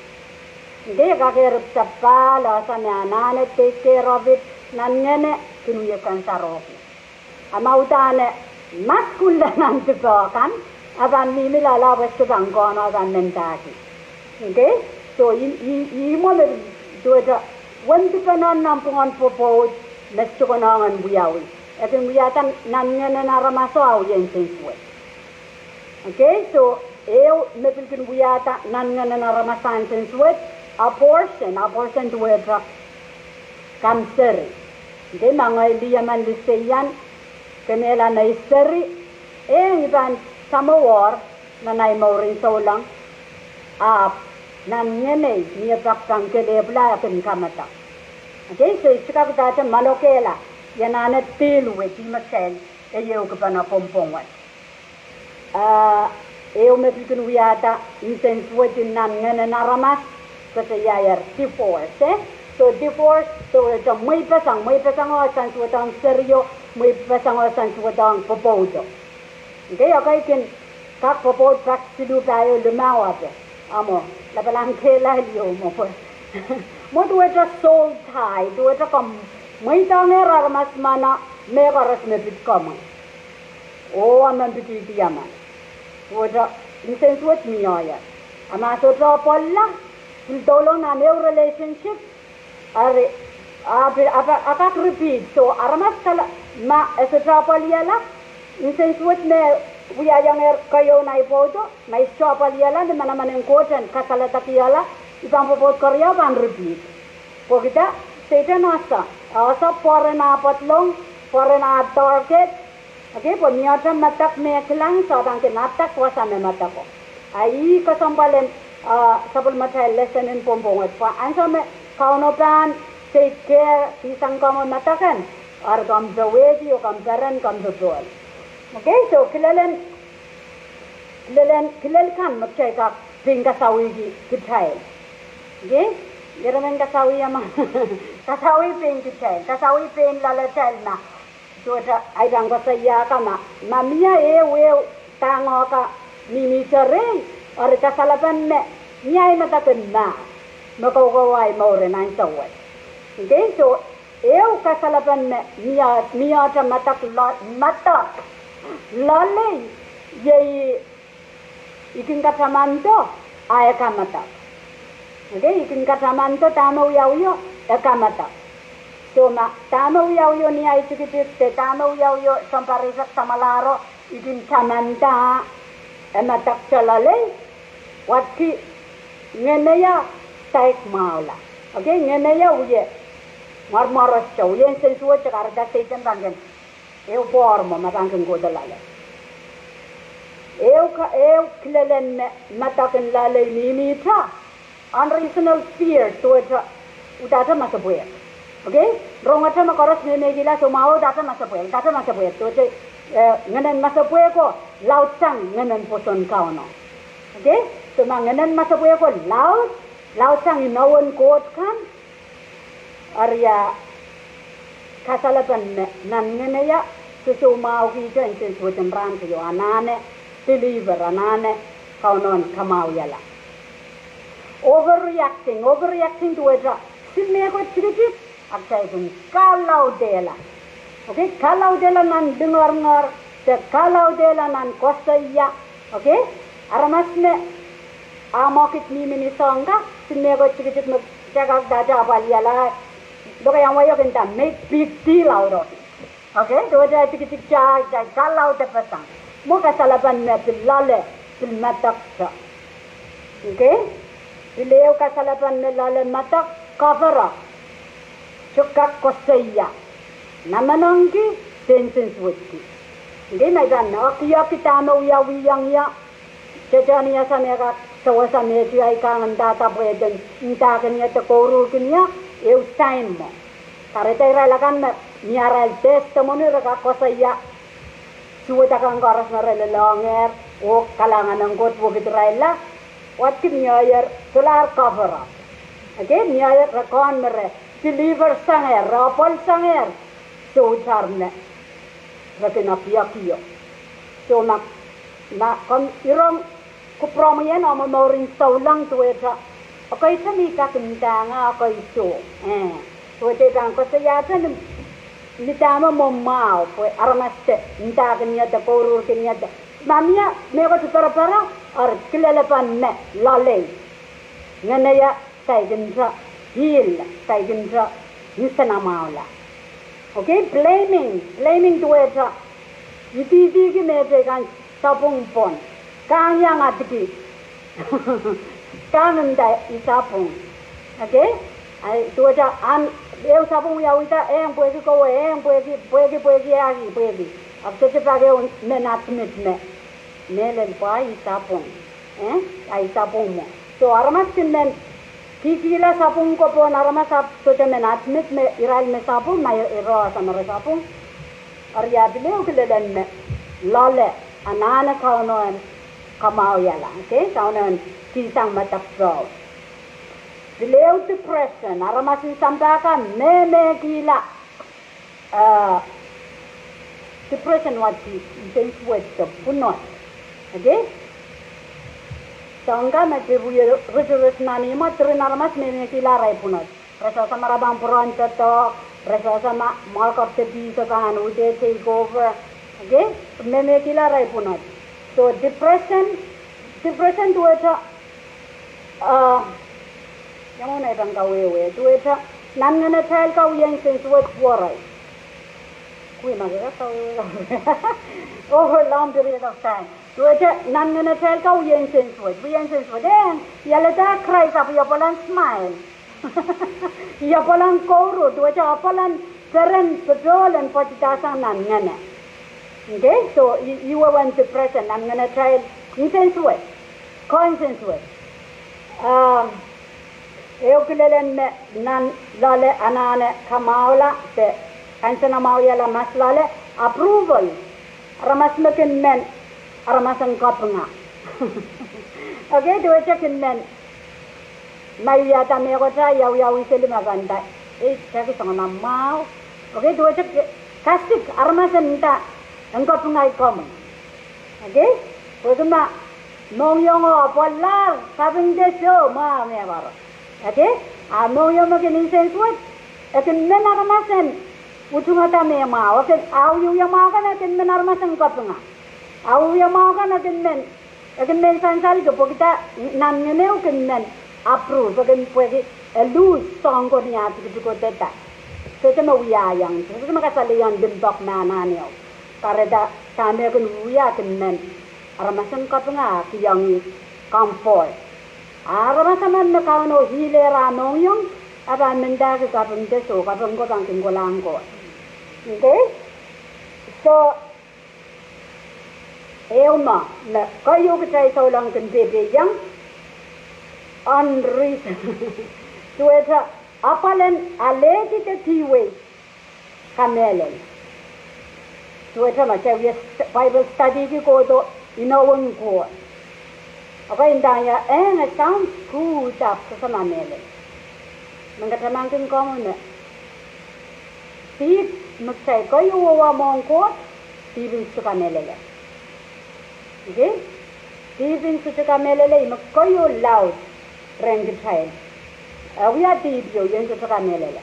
Okay, e kakehr ipwsapahl, ese me anahne take care of it, nan ngehne kin wie sensarohki. A ma udahn e maskul nan dipe kan, a pahn mihmi loale pwe sohte pahn kohno, a pahn mendahki. Okay? So, ih, ih, ih mwo me duwehte, wen dipe nan, nan pwungen pwopwoud, me sohte konehng en wiawi. E kin wiahda nan ngehnen aramaso a wie nsensuwed. Okay, so, ehu me pil kin wiahda nan ngehnen aramas ah nsensuwed, abortion, abortion duwehte kamw seri. Okay, ma ngehi lih emen liseian, kemehla nei seri, e I pahn samowohr nan ahi mourin souleng, ahpw nan ngenei, mie pak pahn kelehpwla e kin kamada. Okay, so I tikakudahte manokehla, I anahne deal with, ih me kitail ehukipene pwongpwong wet. Ah, ehu me pil kin wiahda nsensuwed nan ngehnen aramas, koasoiaier divorce, eh? So divorce, so ete mweipeseng, mweipeseng oh sansuwedong serio, mweipeseng oh sansuwedong pwopwoudo. Ngehi, ekei kin kak pwopwoud pak siluh, pahieu, limau ape. Amo, lapalahn kehlail ieu mwo pwe. Mwo duwehte soul tie, duwehte komw mweidohngehr aramas mwohn mehkoaros me pid komwi. Oh, a men pididi emen. Duwehte nsensuwed mie ie. A ma sohte apwalila, pil doulong nan ehu relationship, ari, a, a, a kak repeat. So, aramas kala, ma e sohte apwalihala, nsensuwed me wiahiong ehr keieu nan pwoudo, ma e sohte apwalihala, ni manaman en Koht en kasaledekihla, I pahn pwopwoud keriau pahn repeat. Pwehki dah, Sehdan ese, ese pwoaren ah pedolong, pwoaren ah target, okay, pwe mie ata medek me kilang, sohte pahn kin attack wasa me medeko. A ih kesempwal en, ah, sapwellimatail lesson en pwongpwong wet. Pwe ansou me Kauno pahn take care, kihsang komwi medek en, eri komw powehdi oh komw peren, komw popohl. Okay, so kilelen, kilelen, kilel kan me kitail kak pein kasawihki kitail. Okay? Ira men kasawih ema. Kasawih pein kitail, kasawih pein loalatail ma. Sohte ahi pahn koasoia ka ma, ma mie ehu, ehu dahng oh ka mihmihte rehi, eri kasalepen me, mie ahi medek en mahs me koukoua ahi mour en ansou wet. Okay, so, ehu kasalepen me, mie, mie ata medek loal, medek loalei, iei, I kin katamando, a e kamedek. Okay, I kin katamando dahme wiawio, e kamedek. So ma dahme wiawio ni ahi tikitik, de dahme wiawio sounpar eisek samwalahro, I kin tamanda, e medek loalei, wadki ngeneia saik mwahula. Okay, ngeneia wie mwarmwaroso, wie nsensuwed, kahrehda Sehdan pahn kin ehu pwoarmwo me pahn kin kohdo loale. Ehu ka, ehu kilelen me, medek en loalei mihmihte, unreasonable fear, duwehte, udahte masepwehk. Okay? Rongete me koaros mehmehkihla, soh, mwahu, udahte masepwehk, udahte masepwehk, duwehte, eh, ngehnen masepwehko laudsang ngehnen pwoson Kauno. Okay? So ma ngehnen masepwehko laud, laudsang inowen Koht kan, eri a kasalepen me nan ngeneia, sosoumwahukihte nsensuwed en rahn keieu, anahne believer, anahne Kauno en kamwahwihala. Overreacting, overreacting duwehte, sohte mehkot tikitik, a kitail kin kalaudehla. Okay, kalaudehla nan lingeringehr, de kalaudehla nan koasoia. Okay, aramas me ah mwekid mihmi ni soahng ka, sohte mehkot tikitik me kitail kak udahte apwalihala, lokaiahn wai kin nda make big deal out of it. Okay, duwehte tikitik kitail, kalaudepeseng. Mwo kasalepen me pil loale, pil medekte. Okay, pil ehu kasalepen me loale medek, cover up. Sohte kak koasoia. Namenengki, de nsensuwedki. Okay, ma I pahn ekieki dahme wiawihong ie, tete ni ese me kak sewese me kitail kak ndahda pwehki ndahkin ie de kouruhrkin ie, ehu time mwo. Kahrehda irail akan me mie arail testimony, re kak koasoia suwed akan koaros me re lelohngehr, oh kalahngan en Koht wekid irailla, wadki mieier solahr cover up. Okay, mieier re kohn me re deliver sangehr, re apwal sangehr, soutar me re kin ekiekio. So ma, ma komw rong kupwuromwi en omw mourin souleng duwehte, okay, ekei te mi kak ndahng, ekei soh, eh, duwehte I pahn koasoiahte ni dahme mwo mwahu, pwe aramas te ndahkin ie de kouruhrkin ie de. Ma mie mehkot perepere, eri kilelepen me loalei, ngeneia saikinte heal, saikinte nsenamwahula. Okay, blaming, blaming duwehte idihdihki mehteikan sapwung pwon. Kahng iang adiki, kahng nda I sapwung. Okay, duwehte ahn ehu sapwung wiawihda, eh, pwehki kowe, eh, pwehki, pwehki, pwehki, ahki, pwehki. Ahpw sohte pak ehu men admit me, mehlel pwe I sapwung. Eh, ahi sapwung mwo. So aramas kin men kihkihla sapwung ko pohn aramas ahpw sohte men admit me irail me sapwung, ma irail ese me re sapwung. Eri a pil ehu kilelen me loale, anahne Kauno en kamwahwihala, okay, Kauno en kihsang medek pwuko. Pil ehu depression, aramas en sampah kan mehmehkihla, eh, depression wet, nsensuwed de pwunod. Okay? Soang kan me te wie ritirit nan ihmwo, diren aramas mehmehkihla arail pwunod. Re sehse ma re pahn pwurehng doadoahk, re sehse ma mwahu kepdepihso pahn uhd take over. Okay? Mehmehkihla arail pwunod. So depression, depression duwehte, ah, ia mwomwen ei pahn kawehwe, duwehte nan ngenatail kan wia nsensuwed werei. Kui ma ke kak kawehwe over long period of time. Duwehte nan ngenatail kan wia nsensuwed, wia nsensuwed. Eh, I alehda Krais ahpw I apwal en smile. I apwal en kouruhr, duwehte apwal en peren popohl en pwoatidasang nan ngene. Okay, so i, i wehwehn depression, nan ngenatail nsensuwed, koh nsensuwed. Um, ehu kilelen me nan loale anahne kamwahula, de ansoun amwahuiala mas loale, approval. Aramas me kin men aramas en kapinga. Okay, duwehte kin men ma I wiahda mehkot, I wiawi seli ma pahn nda, ei, teki soangen mwahu. Okay, duwehte kasik aramas en nda, en kapinga komwi. Okay? Pwehki ma mohngiong o apwalahr, kapingki de soh, mwahu mehkot. Okay? A mohngiong me kin nsensuwed, e kin men aramas en utungada me mwahu. Okay, a wiewia mwahu kan e kin men aramas en kapinga. A wiewia mwahu kan e kin men E kin men sansalki pwehki nan ngene e kin men approve, e kin pwehki e lose soahng ko ni ah tikitik ko de dah. Sohte me wiahiong, sohte me kasalehiong limpoak me anahne o. Kahrehda dahme e kin wia kin men aramas en kapinga, kihong ih comfort. Aramas emen me Kauno heal-ehr ah mohngiong, e pahn mendahki kaping de soh, kaping ko pahn kin kolahng Koht. Okay? So, ehu me, me keieu kitail souleng kin peipehiong, unreason. Duwehte apwal en alehdi de dihwei kamehlel. Duwehte ma kitail wia st-, Bible study ki kohdo inowen Koht. Okay, nda ia, eh, e sounds good, ahpw sohte ma mehlel. Men katamankin komwi me dihp me kitail keieu wia mwohn Koht, dihp en sohte kamehlele. Okay? Dihp en sohte kamehlele, ih me keieu laud rehn kitail. E wia dihp ieu, ien sohte kamehlele.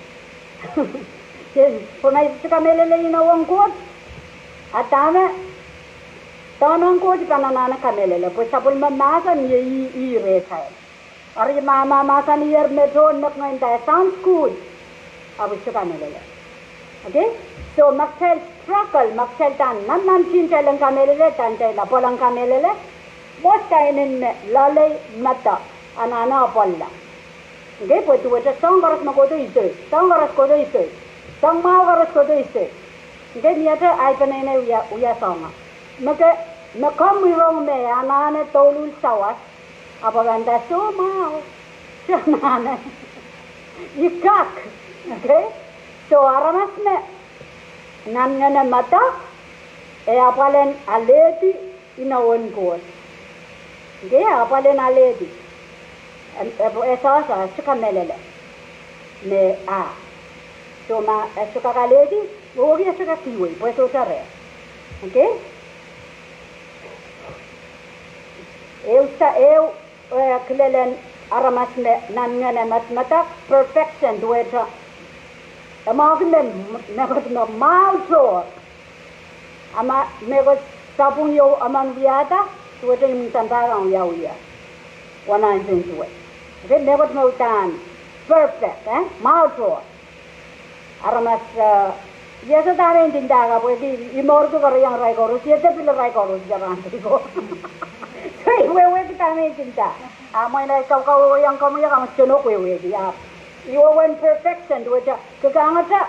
Ien, pwe ma I sohte kamehlele inowen Koht, a dahme, dohn ong Koht I pahn anahne kamehlele, pwe sapwellime mahsen iei ih, ih rehtail. Eri ma, ma, mahsaniher me tohn nek ngehi nda e sounds good, ahpw I sohte kamehlele. Okay? So, ma kitail struggle, ma kitail uhdahn nannantihn kitail en kamehlele, uhdahn kitail apwal en kamehlele, mwohd inenen me loalei, mada, anahne apwalla. Okay, pwe duwehte soahng koaros me kohdo I soh, soahng koaros kohdo I soh, soahng mwahu koaros kohdo I soh. Okay, miehte ahi peneinei wia, wia soahngo. Me ke, me komwi rong me anahne douluhl sawas, ahpw e pahn nda soh mwahu, soh anahne. I kak, okay? So aramas me nan ngene mada, e apwal en alehdi inowen Koht. Okay, e apwal en alehdi. E, e, e sohte, sohte kamehlele me, ah. So ma e sohte kak alehdi, wehwehki e sohte kak dihwei, pwe sohte reh. Okay? Ehu sa, ehu, eh, kilelen aramas me nan ngene madamadau, perfection, duwehte e mwahuki me, mehkot me mwahu tohr. A ma mehkot sapwung ieu emen wiahda, duwehte imwin sampah kan wiawi ie. Wia nsensuwed. Okay, mehkot me uhdahn perfect, eh? Mwahu tohr. Aramas, eh, I ese dahme I ndinda ka pwehki I mourki koaros, irail koaros, I ese pil irail koaros, irail koaros. So I wehwehki dahme I ndinda. A mwein ahi kaukawehwehiong komwi ia, komw sohte wehwehki ia. I wehwehn perfection, duwehte ke kangete,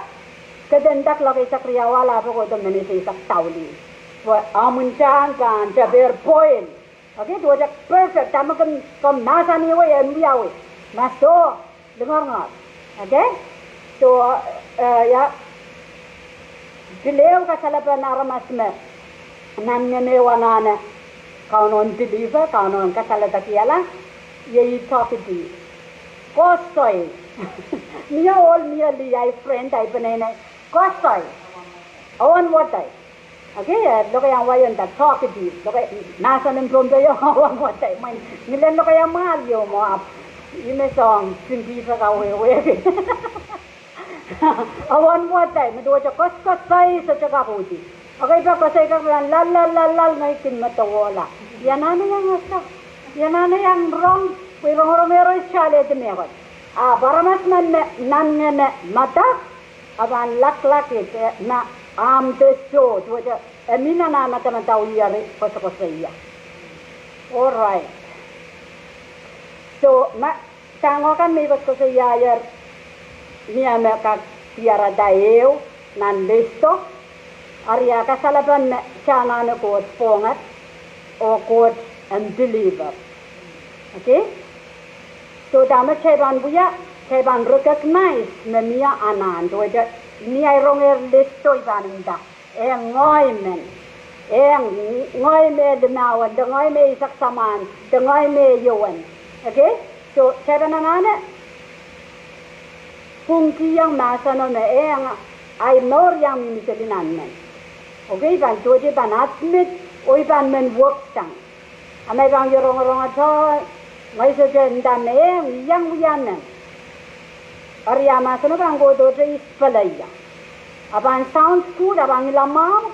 ke ndinda lokaia eisek riau, a pwe kohdo menet eisek daulih. Pwe omw ntahn pahn dehr poil. Okay, duwehte perfect, dahme ke, ke mahsanihwei en wiawi. Ma soh, lingeringehr. Okay? So, eh, ia, pil ehu kasalepen aramas me nan ngene e anahne Kauno en believer, Kauno en kasalehdakihala, iei I tohkidi. Koasoi. Mie ohl, mie lih, ahi friend, ahi peneinei. Koasoi. Owen wadai. Okay, eh, lokaiahn wai en nda talkative. Lokaia, mahsen en Pohnpei o, owen wadai. Mwein ngilen lokaiahn mwahl ieu mwo ahpw ih me soang, kin pihsang kawehwehki. Owen wadai, me duwehte koaskoasoi, sohte kak uhdi. Okay, pwe koasoi kak pahn lal, lal, lal, lal, ngehi kin medewe la. Ia anahne iang ese? Ia anahne iang rong? Pwe rongorong ehr oh alehdi mehkot. Ahpw aramas men me nantihong me mada, a pahn laklak it, eh, me ahmw de soh, duwehte e mih nan ah madamadau eri koasokoasoia. All right. So, ma, soangen kan me I koasokoasoiaier, mie me kak diarada ehu nan list o, eri a kasalepen me kitail anahne Koht pwongad, oh Koht en deliver. Okay? So dahme kitail pahn wia, kitail pahn recognize me mie anahn, duwehte ni ahi rongehr list o I pahn nda, eh, ngehi men, eh, ngehi me limauan, de ngehi me eisek samwan, de ngehi me iouwen. Okay? So kitail pahn anahne pwungkihong mahseno me, eh, ahi mour iang mihmi seli nan men. Okay, I pahn duwehte I pahn admit, oh I pahn men weksang. A ma I pahn rongorong atail, ngehi sohte nda me, eh, I iang wia men. Eri a mahseno pahn kohdohte I peleia. A pahn sound good, a pahn ngilamwahu,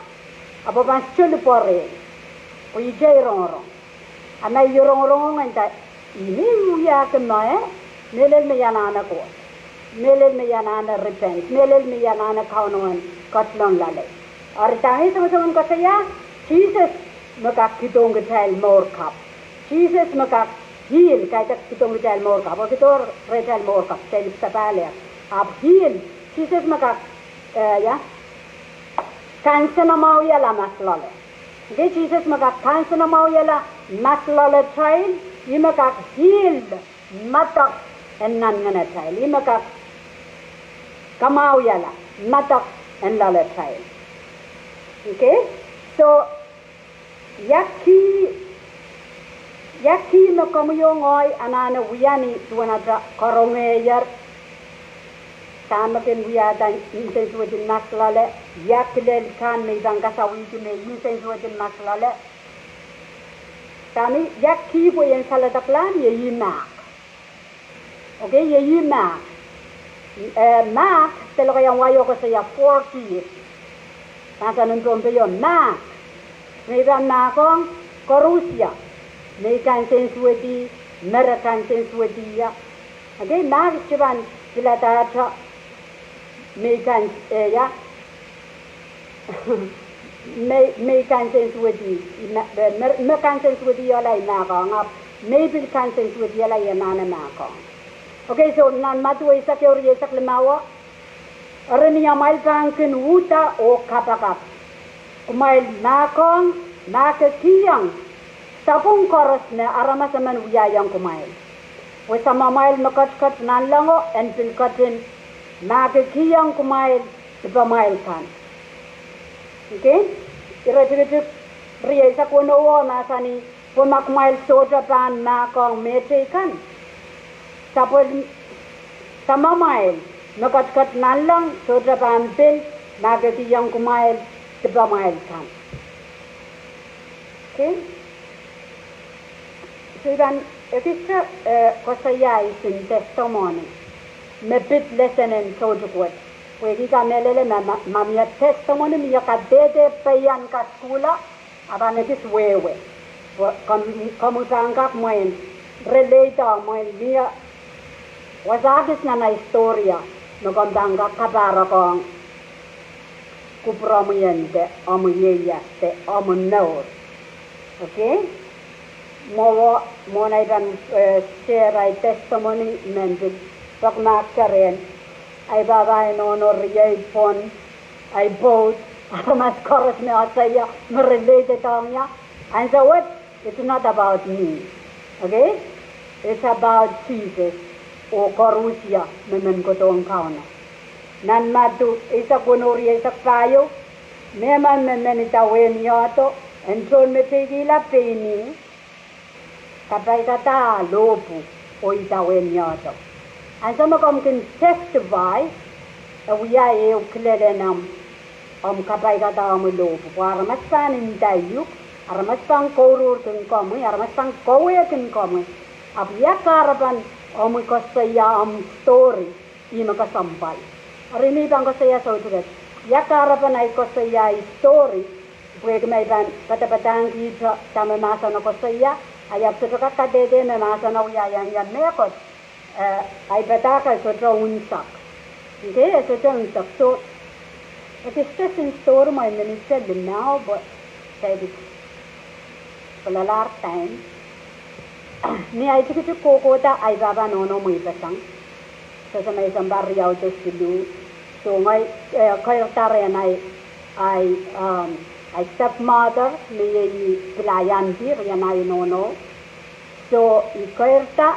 ahpw pahn seli pwoare. Pwe ihte I rongorong. A ma I rongorong ngehi nda, I mih wiahki me, eh, mehlel me I anahne Koht. Mehlel me I anahne repent. Mehlel me I anahne Kauno en ketilong loalei. Eri dahme I songosong en koasoia, Sises me kak kihdohng kitail mour kapw. Sises me kak heal, kaidehk kihdohng kitail mour kapw. Oh kihdohng rehtail mour kapw, kitail ipwsapahl. Ahpw heal, Sises me kak, eh, ia, kansenamwahwihala mas loale. Okay, Sises me kak kansenamwahwihala mas loalatail, ih me kak heal madok en nanngenatail, ih me kak kamwahwihala madok en loalatail. Okay, so ia kih, ia kih me komwi oh ngehi anahne wia ni duwen atail karongehier dahme kin wiahda nsensuwed en mas loale, ia kilel kan me I pahn kasawihki me nsensuwed en mas loale. Dahme ia kih pwe I en saledeklahng, iei mahk. Okay, iei mahk. Eh, mahk, de lokaiahn wai o koasoia four Ps. Mahsen en Pohnpei o mahk. Me I pahn mahkohng, koaros ia. Me I kansensuwedih, me re kansensuwedih ia. Okay, mahk sohte pahn pilada atail me I kan, eh, ia, me, me I kansensuwedih, me, me, me kansensuwedihla I mahkohng, ahpw me I pil kansensuwedihla I anahne mahkohng. Okay, so nan Madiu eisek ehu, rieisek limau o, eri ni amwail pahn kin uhda oh kapakap, kumwail mahkohng, mahkikihong sapwung koaros me aramas emen wiahiong kumwail. Pwe Samamwail me ketiket nanlengo en pil ketin mahkikihong kumwail dipamwail kan. Okay? Iretikitik rieisek weneu o mahsanih, pwe ma kumwail sohte pahn mahkohng mehteikan, sapwe, Samamwail me ketiket nanleng sohte pahn pil mahkikihong kumwail dipamwail kan. Okay? So I pahn ekiste, eh, koasoia ihs en testimony me pid lesson en soutik wet. Pwehki I kamehlele ma, ma, ma mie testimony mie kadehde pehian kasukuhla, a pahn ekis wehwe. Pwe komw, komwi pahn kak mwein relate, mwein mie wasa kis nan ahi story me komw pahn kak kapahrek ong kupwuromwi en de omw ieias de omw mour. Okay? Mwowe, mwohn ei pahn, eh, share ei testimony men pil pekmahk kerehn ei pahpa, ei nohno, riei, pwon, ei pwoud, aramas koaros me ese ie, me relate-dohng ie. Ansou wet, it's not about me. Okay? It's about Jesus oh koaros ie me men kohdohng Kauno. Nan Madiu eisek weneu, rieisek pahieu, mehmen me men idawehn iodo en tohnmeteikihla pein ih, kapaikada lohpwu oh idawehn iodo. Ansou me komw kin testify, e wia ehu kilelen omw, omw kapaikada omw lohpwu. Pwe aramas pahn ndaiuk, aramas pahn kouruhr kin komwi, aramas pahn kawehkin komwi. Ahpw ia kahrepen omwi koasoia omw story, ihme kesempwal. Eri mie pahn koasoia soutik et. Ia kahrepen ahi koasoia ahi story, pwehki ma I pahn padapadahngkihte dahme mahsen koasoia, ahi ahpw sohte kak kadehde me mahsen wia iang ia mehkot. Eh, ahi padahk e sohte unsek. Okay, e sohte unsek. So, ekis story mwein minit limau pwe, pwe lalahr time. Ni ahi tikitik kohkohda ahi pahpa nohno mweipeseng. Sehse me I sounpar riau de siluh. So ngehi, eh, keirda rehn ahi, ahi, um, ahi stepmother, me iei pil ahi auntie rehn ahi nohno. So I keirda,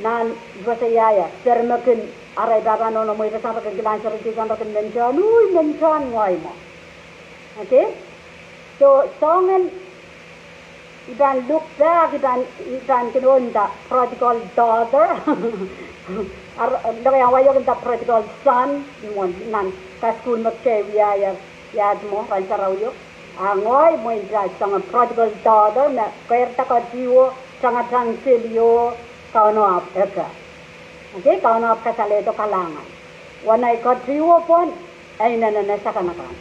nan I koasoia, eh, pere me kin, arail pahpa nohno mweipeseng, re kin kilang serihdi kan, re kin mentohn, ui, mentohn ngehi mwo. Okay? So, soangen I pahn look back, I pahn, I pahn kin oh nda prodigal daughter. Ar, lokaia wai oh nda prodigal son, mwo nan kasukuhl me kitail wiahier, iahd mwo, Rahn Sarawio. A ngehi mwein pil soangen prodigal daughter, me keirda ketihwo, tangatang seli oh Kauno ahpw eke. Okay, Kauno ahpw kasalehdo kalahngan. Wen ahi ketihwo pwon, e inenen sakanakan.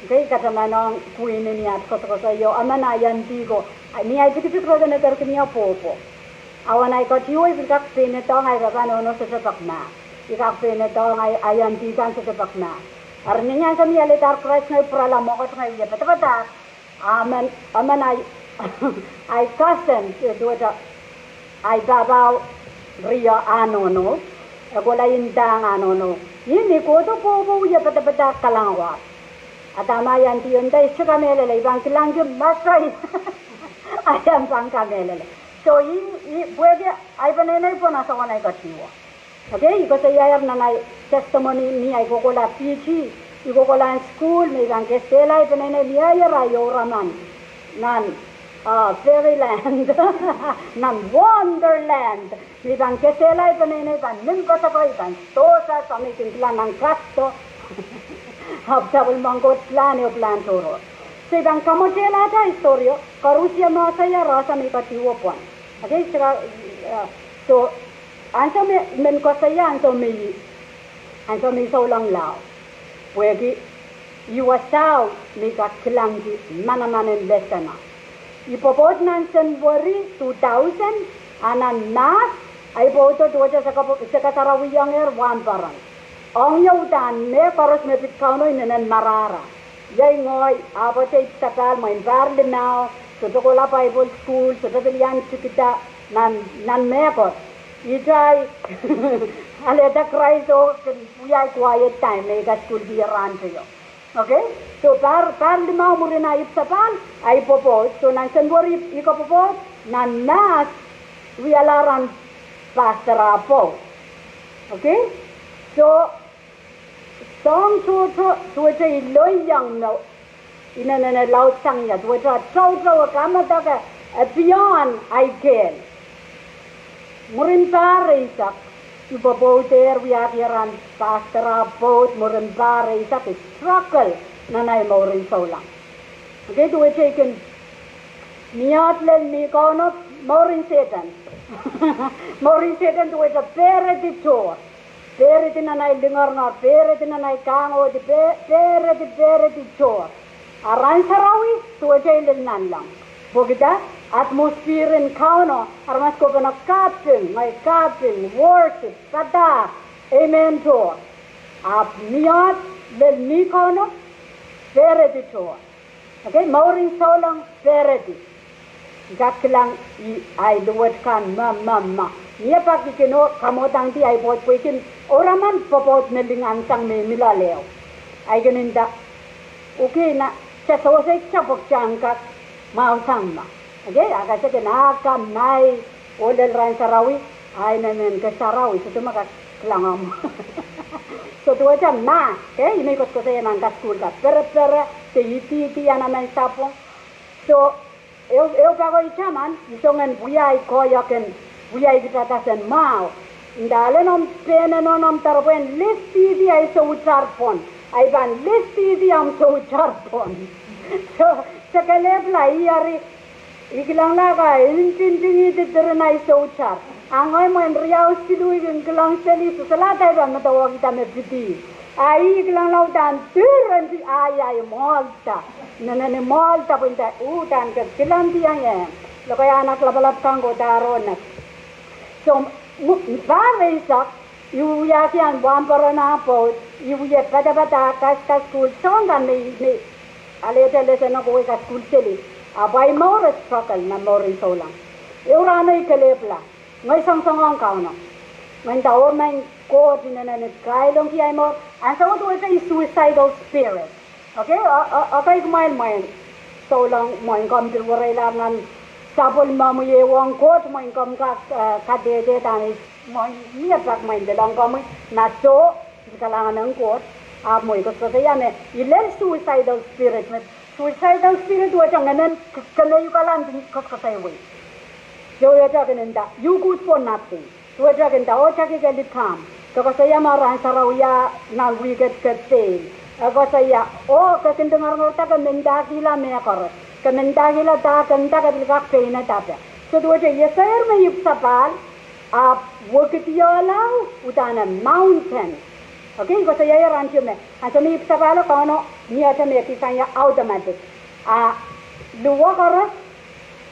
Okay, katamanohng pwihn ni aht koasokoasoio, emen ahi auntie ko, ni ahi tikitik re kin ekerkin ie pwopwo. A wen ahi ketihwo I pil kak peinedohng ahi pahpa nohno sohte pek mah. I kak peinedohng ahi, ahi auntie kan sohte pek mah. Eri ni ansou me I alehdahr Krais ngehi pwurala mwo, kat ngehi wie padapadahk. Amen, amen, ahi, ahi cousin, eh, duwehte, ahi pahpao rie ah nohno, e kohla ndahng ah nohno. Ih, ni kohdo pwopwo wie padapadahk, kalangawar. A dahme ahi auntie o nda, I sohte kamehlele, I pahn kilangki mesei. Ahi ahpw pahn kamehlele. So, ih, ih, pwehki ahi peneinei pwon a soangen ahi ketihwo. Okay, I koasoiaier nan ahi testimony ni ahi kohkohla Fiji, I kohkohla nan sukuhl, me I pahn kesehla ahi peneinei, mie ahi irail ouraman nan, ah, fairyland, nan wonderland. Me I pahn kesehla ahi peneinei, pahn nim pasako, I pahn dohsa, samei kin kilang nan kasdo. Ahpw sapwellimomwi Koht pilahn, oh pilahn tohrohr. So I pahn kamwotehlahte ahi story o, koaros me I koasoia, re soh me I ketihwo pwon. Okay, so, uh, so, ansou me, men koasoia ansou me I, ansou me I souleng lao. Pwehki I wasao me I kak kilangki manaman en lesson o. I pwopwoud nan Senweri two thousand, a nan Mahs, ahi pwoudo duwehte se ka, se kasarawiengehr wahnpoaron. Ong ie uhdahn mehkoaros me pid Kauno inenen marahra. Iei ngehi, ahpw ipwsapahl mwein pahr limau, sohte kohla Bible school, sohte pil iang tikida nan, nan mehkot. Ihte ahi alehda Krais oh kin wia ahi quiet time me I kasukuhlki ie rahnteio. Okay? So pahr, pahr limau mwurin ahi ipwsapahl, ahi pwopwoud. So nan Senweri I kopwopwoud, nan Mahs, wialahr ahn pastor ah pwoud. Okay? So, soahng tohto, duwehte I loiong me inenen laud sang ie, duwehte toutou, e kamedek, e beyond ahi kehl. Mwurin pahr eisek, I pwopwoudehr wiahkier ahn pastor ah pwoud, mwurin pahr eisek I struggle nan ahi mouren souleng. Okay, duwehte I kin mihot lel mi Kauno, mouren Sehdan. Mouren Sehdan duwehte pehredi tohr. Pehredi nan ahi lingeringehr, pehredi nan ahi kahngohdi, pe, pehredi, pehredi tohr. A Rahn Sarawi, duwehte I lel nanleng. Pwehki dah, atmosphere en Kauno, aramas kohpene kaping, ngehi kaping, worship, padahk, amen tohr. Ahpw mihot lel mi Kauno, pehredi tohr. Okay, mouren souleng pehredi. I kak kilang ahi luwet kan me, me, me. Mie pak I kin oh kamwadangdi ahi pwoud pwehki ouraman pwopwoud me lingan sang me I mi loal ehu. Ahi kin nda, okay, na, kitail sewese kitail pwe kitail en kak mwahusang ma. Okay, a kak sehse kin ah ka mai, oh lel Rahn Sarawi, ahi inenen ke sarawi, sohte me kak kilang omw. So duwehte ma, okay, I men koasokoasoia nan kasukuhl ka, perepere, de idihdi, ana men sapwung. So, ehu, ehu pako I taman, I song en wia ahi koahiek en, wia ahi kitadas en mwahu. Ndahlen omw pehn inoun omw doarepwehn list ih di ahi soutar pwon. Ahi pahn list ih di omw soutar pwon. So, se kelehpw la ih eri, I kilang la ka ntingtingihdi diren ahi soutar. A ngehi mwein riau siluh I kin kilang seli, sohte la dahme I pahn medewe kihda me pidi. A I kilang la uhdahn diren di ahi, ahi mwoahlda. Nenen mwoahlda pwe nda uhdahn ke kilang diang ie. Lokaiahn aht lapalap kan kohdo rongen. So, mwo-, pahr eisek, I wiahki ahn wahnpoaron ah pwoud, I wie padapada, kaskasukuhl, soangen kan me, me, alehda lesen oko, kaskasukuhl seli. Ahpw ahi mour e struggle nan mouren souleng. Ehu rahno I kelehpw la, ngehi songosongohng Kauno. Ngehi nda, oh maing Koht, I inenen kailongki ahi mour. Ansou duwehte I suicidal spirit. Okay, o, o, okay, kumwail mwein souleng mwein komw pil wereilahr nan sapwellimomwi, ehu ong Koht mwein komw kak, eh, kadehde dahme mwein mie pak mwein lelohng komwi, ma soh, I kalahngan ong Koht, ahpw mwein koasokoasoia me I lel suicidal spirit, me suicidal spirit wet ngehnen k-, kemehukala, koasokoasoi wei. Soh, wehwehki nda, you good for nothing. Duwehte ke nda, oh, teki ke likamw. Ke koasoia me Rahn Sarawi ah nan wihk ketiket pil. E koasoia, oh, ke kin lingeringer da ke mendahkihla mehkoaros. Ke mendahkihla da ke nda ke pil kak peinada pwe. So duwehte I esehier me ipwsapahl, ahpw wekidiohla uhdahn mountain. Okay, I koasoia ie rahn tio me, ansou me ipwsapahlo Kauno, ni ahte me kihsang ie automatic. A luhwa koaros,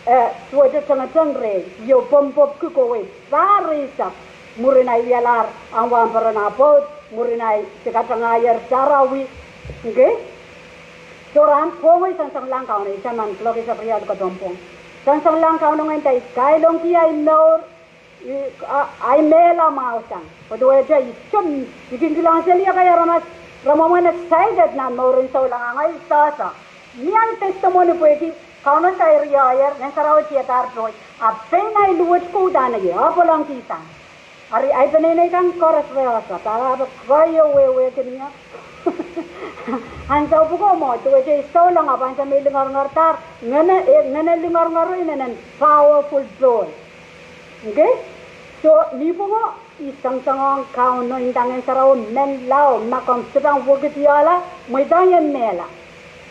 eh, duwehte tengeteng rehi, I pwopwopwki kohwei pahr eisek, mwurin ahi wialahr ahn wahnpoaron ah pwoud, mwurin ahi tikatengaier sarawi, okay? So rahn pwong I sansalanglahng Kauno, I taman kuloak eisek riau likapwong pwong. Sansalanglahng Kauno ngehi nda I kailongki ahi mour, I, a, ahi mehla mwahu sang. Pwe duwehte I sohte, I kin kilang seli ekei aramas, re mwomwen excited nan mouren souleng, a ngehi sohte. Mie ahi testimony pwehki Kauno sairieier, Ngehn Sarawi tiedahr towe, a pein ahi luwet ko uhdahn ie, apwalongkihsang. Eri ahi peneinei kan koaros re ese, pahpa pwe koahiek wehwehki mie. Ansou pwuko mwo, duwehte I souleng ahpw ansou me I lingeringerdahr, ngehne, eh, ngehne lingeringer inenen powerful tool. Okay? So, ni pwungo I songosongohng Kauno, I nda Ngehn Sarawi, menlau, ma komw sohte pahn wekidiohla, mweidohng ie mehla.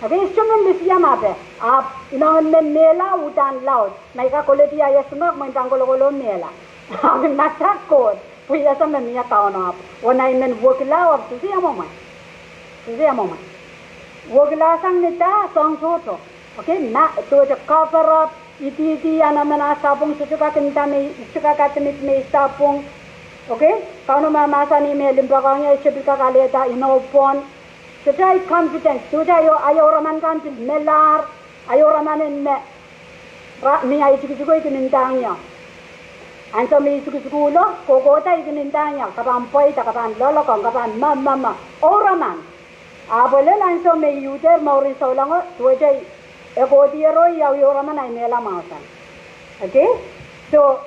Okay, I sohte men lisia ma pwe, ahpw I mohngen me mehla uhdahn laud, ma I kak koledi ahi esingek, mwein pahn kolokol oh mehla. Ahpw I masak Koht, pwe I ese me mie Kauno ahpw. Oh nan I men wekila ahpw, sohte ia mwomwen. Sohte ia mwomwen. Wekila sang ni da, soang tohto. Okay, ma, duwehte cover up, ididi, a nan mehn ah sapwung, sohte kak nda me, sohte kak admit me I sapwung. Okay, Kauno mahmahsanih me limpoak ong ie, I sohte pil kak alehda inou pwon. Sohte ahi confidence, duwehte ahi, ahi ouraman kan pil melahr, ahi ouraman en me, ra, mie ahi tikitiko I kin ndahng ie. Ansou me I tikitikuhlo, kohkohda I kin ndahng ie, ke pahn pweida, ke pahn loalokong, ke pahn me, me, me, ouraman. Ahpw lel ansou me I uhdehr mouren soulengo, duwehte e kohdier oh I ahi ouraman ahi mehla mwahu sang. Okay? So,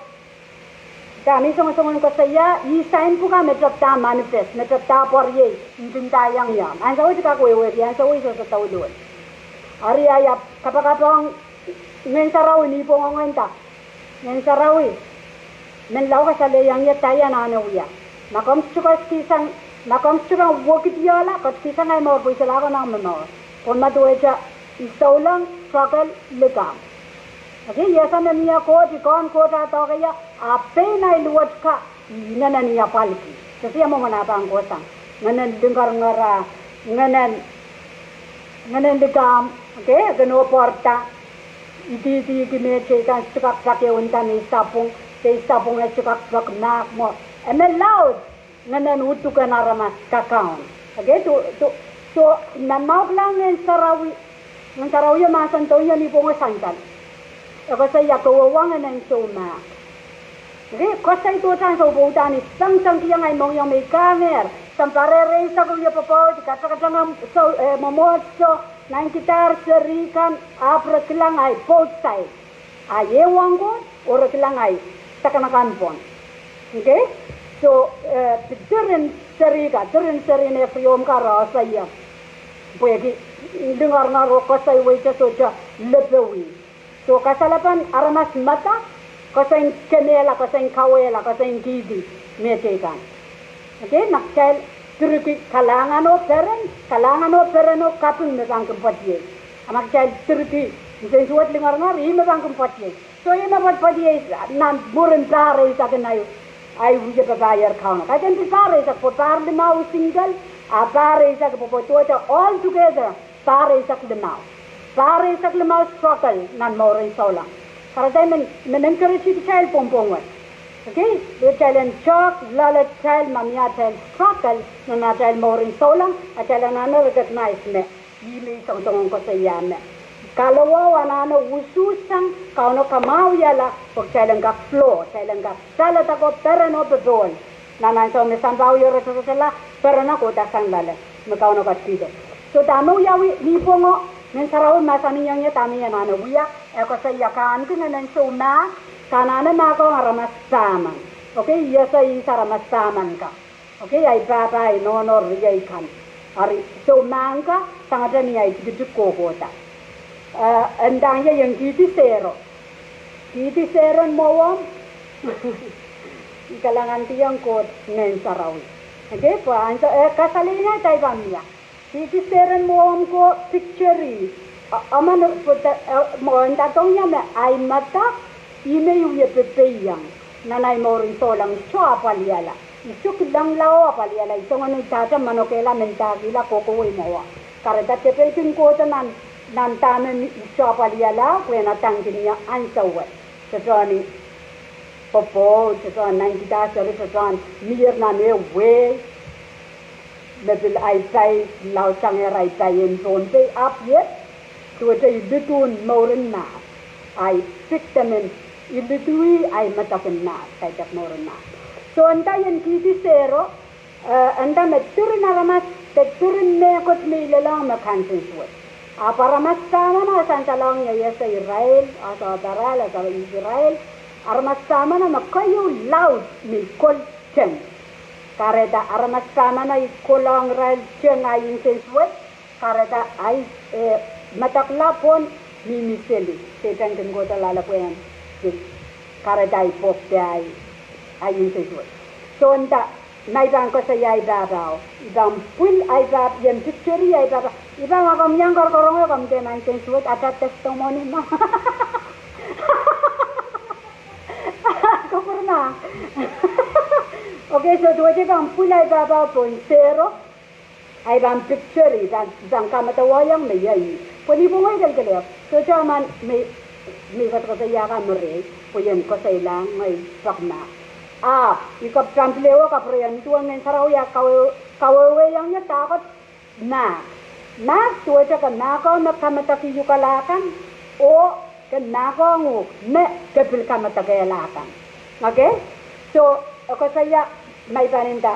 dahme I songosong en koasoia, I sain pwuka me tepda manifest, me tepda pwuriei, I ndinda iang ie. Ansou wet I kak wehwehki, ansou wet I sohte douluhl. Eri ahi kapakap ong Ngehn Sarawi ni pwongo ngehi nda, Ngehn Sarawi, menlau kasalehiong ie dahme I anahne wia. Ma komw sohte ketikihsang, ma komw sohte pahn wekidiohla, ketikihsang ahi mour pwe I solahr konehng momour. Pwe ma duwehte I souleng, struggle, likamw. Okay, I ese me mie Koht, I kohn Koht ah doadoahk ie, a pein ahi luwet ka, I inenen apwalki. Sohte ia mwomwen ah pahn kohsang. Ngehnen lingeringer, ngehnen, ngehnen likamw, okay, kin oh pwarada. Ididi ki me teikan sohte kak pak ehu nda me I sapwung, de I sapwung e sohte kak pak mahk mwo. E me laud, ngehnen uduken aramas kakaun. Okay, so, so, so, ma mwahukilang Ngehn Sarawi, Ngehn Sarawi e mahsen doh ie ni pwongo sansal. E koasoia ke wia ngehnen soumahk. Okay, koasoi dohte ansou pwe uhdahn I songsengkihong ahi mohngiong me I kahngehr. Sounpar eisek I wie pwopwoud, I katakatong, so, eh, mwomwohdiso, nainkidahr seri kan, ahpw re kilang ahi both side. Ahi ehu ong Koht, oh re kilang ahi sakanakan pwon. Okay? So, eh, diren seri ka, diren seri en Efraim ka re ese ie. Pwehki lingeringer oh koasoi wehwehki sohte lepe wia. So, kasalepen aramas mada, koasoiong kemehla, koasoiong kawehla, koasoiong kihdi mehteikan. Okay, ma kitail piriki kalahngan oh peren, kalahngan oh peren oh kaping me pahn kin pwoatiei. A ma kitail piriki nsensuwed lingeringer, ih me pahn kin pwoatiei. So ih me pwoat, pwoatiei nan mwurin pahr eisek en ahi, ahi wiepe pahier Kauno. Kaidehn pil pahr eisek pwe pahr limau single, a pahr eisek pwe pwoat duwehte all together. Pahr eisek limau. Pahr eisek limau struggle nan mouren souleng. Kahrehda I men, men encourage kitail pwongpwong wet. Okay? Pwe kitail en tehk loale kitail ma mie atail struggle nan atail mouren souleng, atail anahne recognize me ih me I songosong koasoia me. Kahluwa anahne usuhsang, Kauno kamwahwihala, pwe kitail en kak flow, kitail en kak saledek oh peren oh popohl. Nan ansou me sampah wia rotorotala, peren ah kohda sang loale, me Kauno ketikihdo. So dahme wiawi ni pwongo, Ngehn Sarawi mahsanihong ie dahme I anahne wia, e koasoia ke ahneki ngehnen soumahk, ke anahne mahkohng aramas pahmen. Okay, I ese ihs aramas pahmen ka. Okay, ahi pahpa, ahi nohno, riei kan. Eri soumahk ka, sangete ni ahi tikitik kohkohda. Eh, e ndahng ie I en kihdi sehro. Kihdi sehro en mwohwomw. I kalahngandiong Koht Ngehn Sarawi. Okay, pwe ansou, eh, kasalehda I pahn mie. Kihdi sehro en mwohwomw ko picture. A, a ma ne, pwe, eh, mwo, ndahdohng ie me ahi medek, ih me I wie pepeiong. Nan ahi mouren souleng I soh apwalihala. I soh kilangla oh apwalihala. I soangen idahte manokehla, mendahkihla, kohkohwei mwowe. Kahrehda tepel kin kohdo nan, nan dahme I soh apwalihala, pwe e ndahng kin ie ansou wet. Sohte ni popohl, sohte ni nda seri, sohte ni mier nan ehu wehi. Me pil ahi pai, laudsang er ahi pai en Pohnpei, ahpw iet, duwehte I lidu mouren mahs. Ahi pik de men, I lidu ahi medek en mahs, kaidehk mouren mahs. So nda I en kihdi sehro, eh, nda me diren aramas, de diren mehkot me I lelohng me kansensuwed. Ahpw aramas pahmen a sansalong ie, I ese irail, ese pahrail, ese irail. Aramas pahmen a me keieu laud me I kol teng. Kahrehda aramas pahmen a I kolong irail teng ahi nsensuwed. Kahrehda ahi, eh, medekla pwon mihmi seli. Sehdan kin kohdo loale pwe en, kahrehda ahi pwopwude ahi, ahi nsensuwed. So nda, ma I pahn koasoia ahi pahpao, I pahn pwil ahi pahpa, I en picture ahi pahpa. I pahn, ma komw iang korokorong ie, komw dehr nda nsensuwed, atail testimony mwo. Kupwur ma. Okay, so duwehte I pahn pwil ahi pahpao pohn sehro. Ahi pahn picture, I pahn, I pahn kamedewehiong me iei. Pwe ni pwongo I kelekelehpw. Sohte emen me, me I koasokoasoia ka me rehi, pwe I en koasoilahng ngehi pek mahk. Ahpw I kapw tampilewe kapwurehiong duwen Ngehn Sarawi a kawe, kawehwehiong ie dahkot mahk. Mahk duwehte ke mahkohng me kamedekihukala kan, oh ke mahkohng uhk me ke pil kamedekehla kan. Okay? So, e koasoia ma I pahn nda,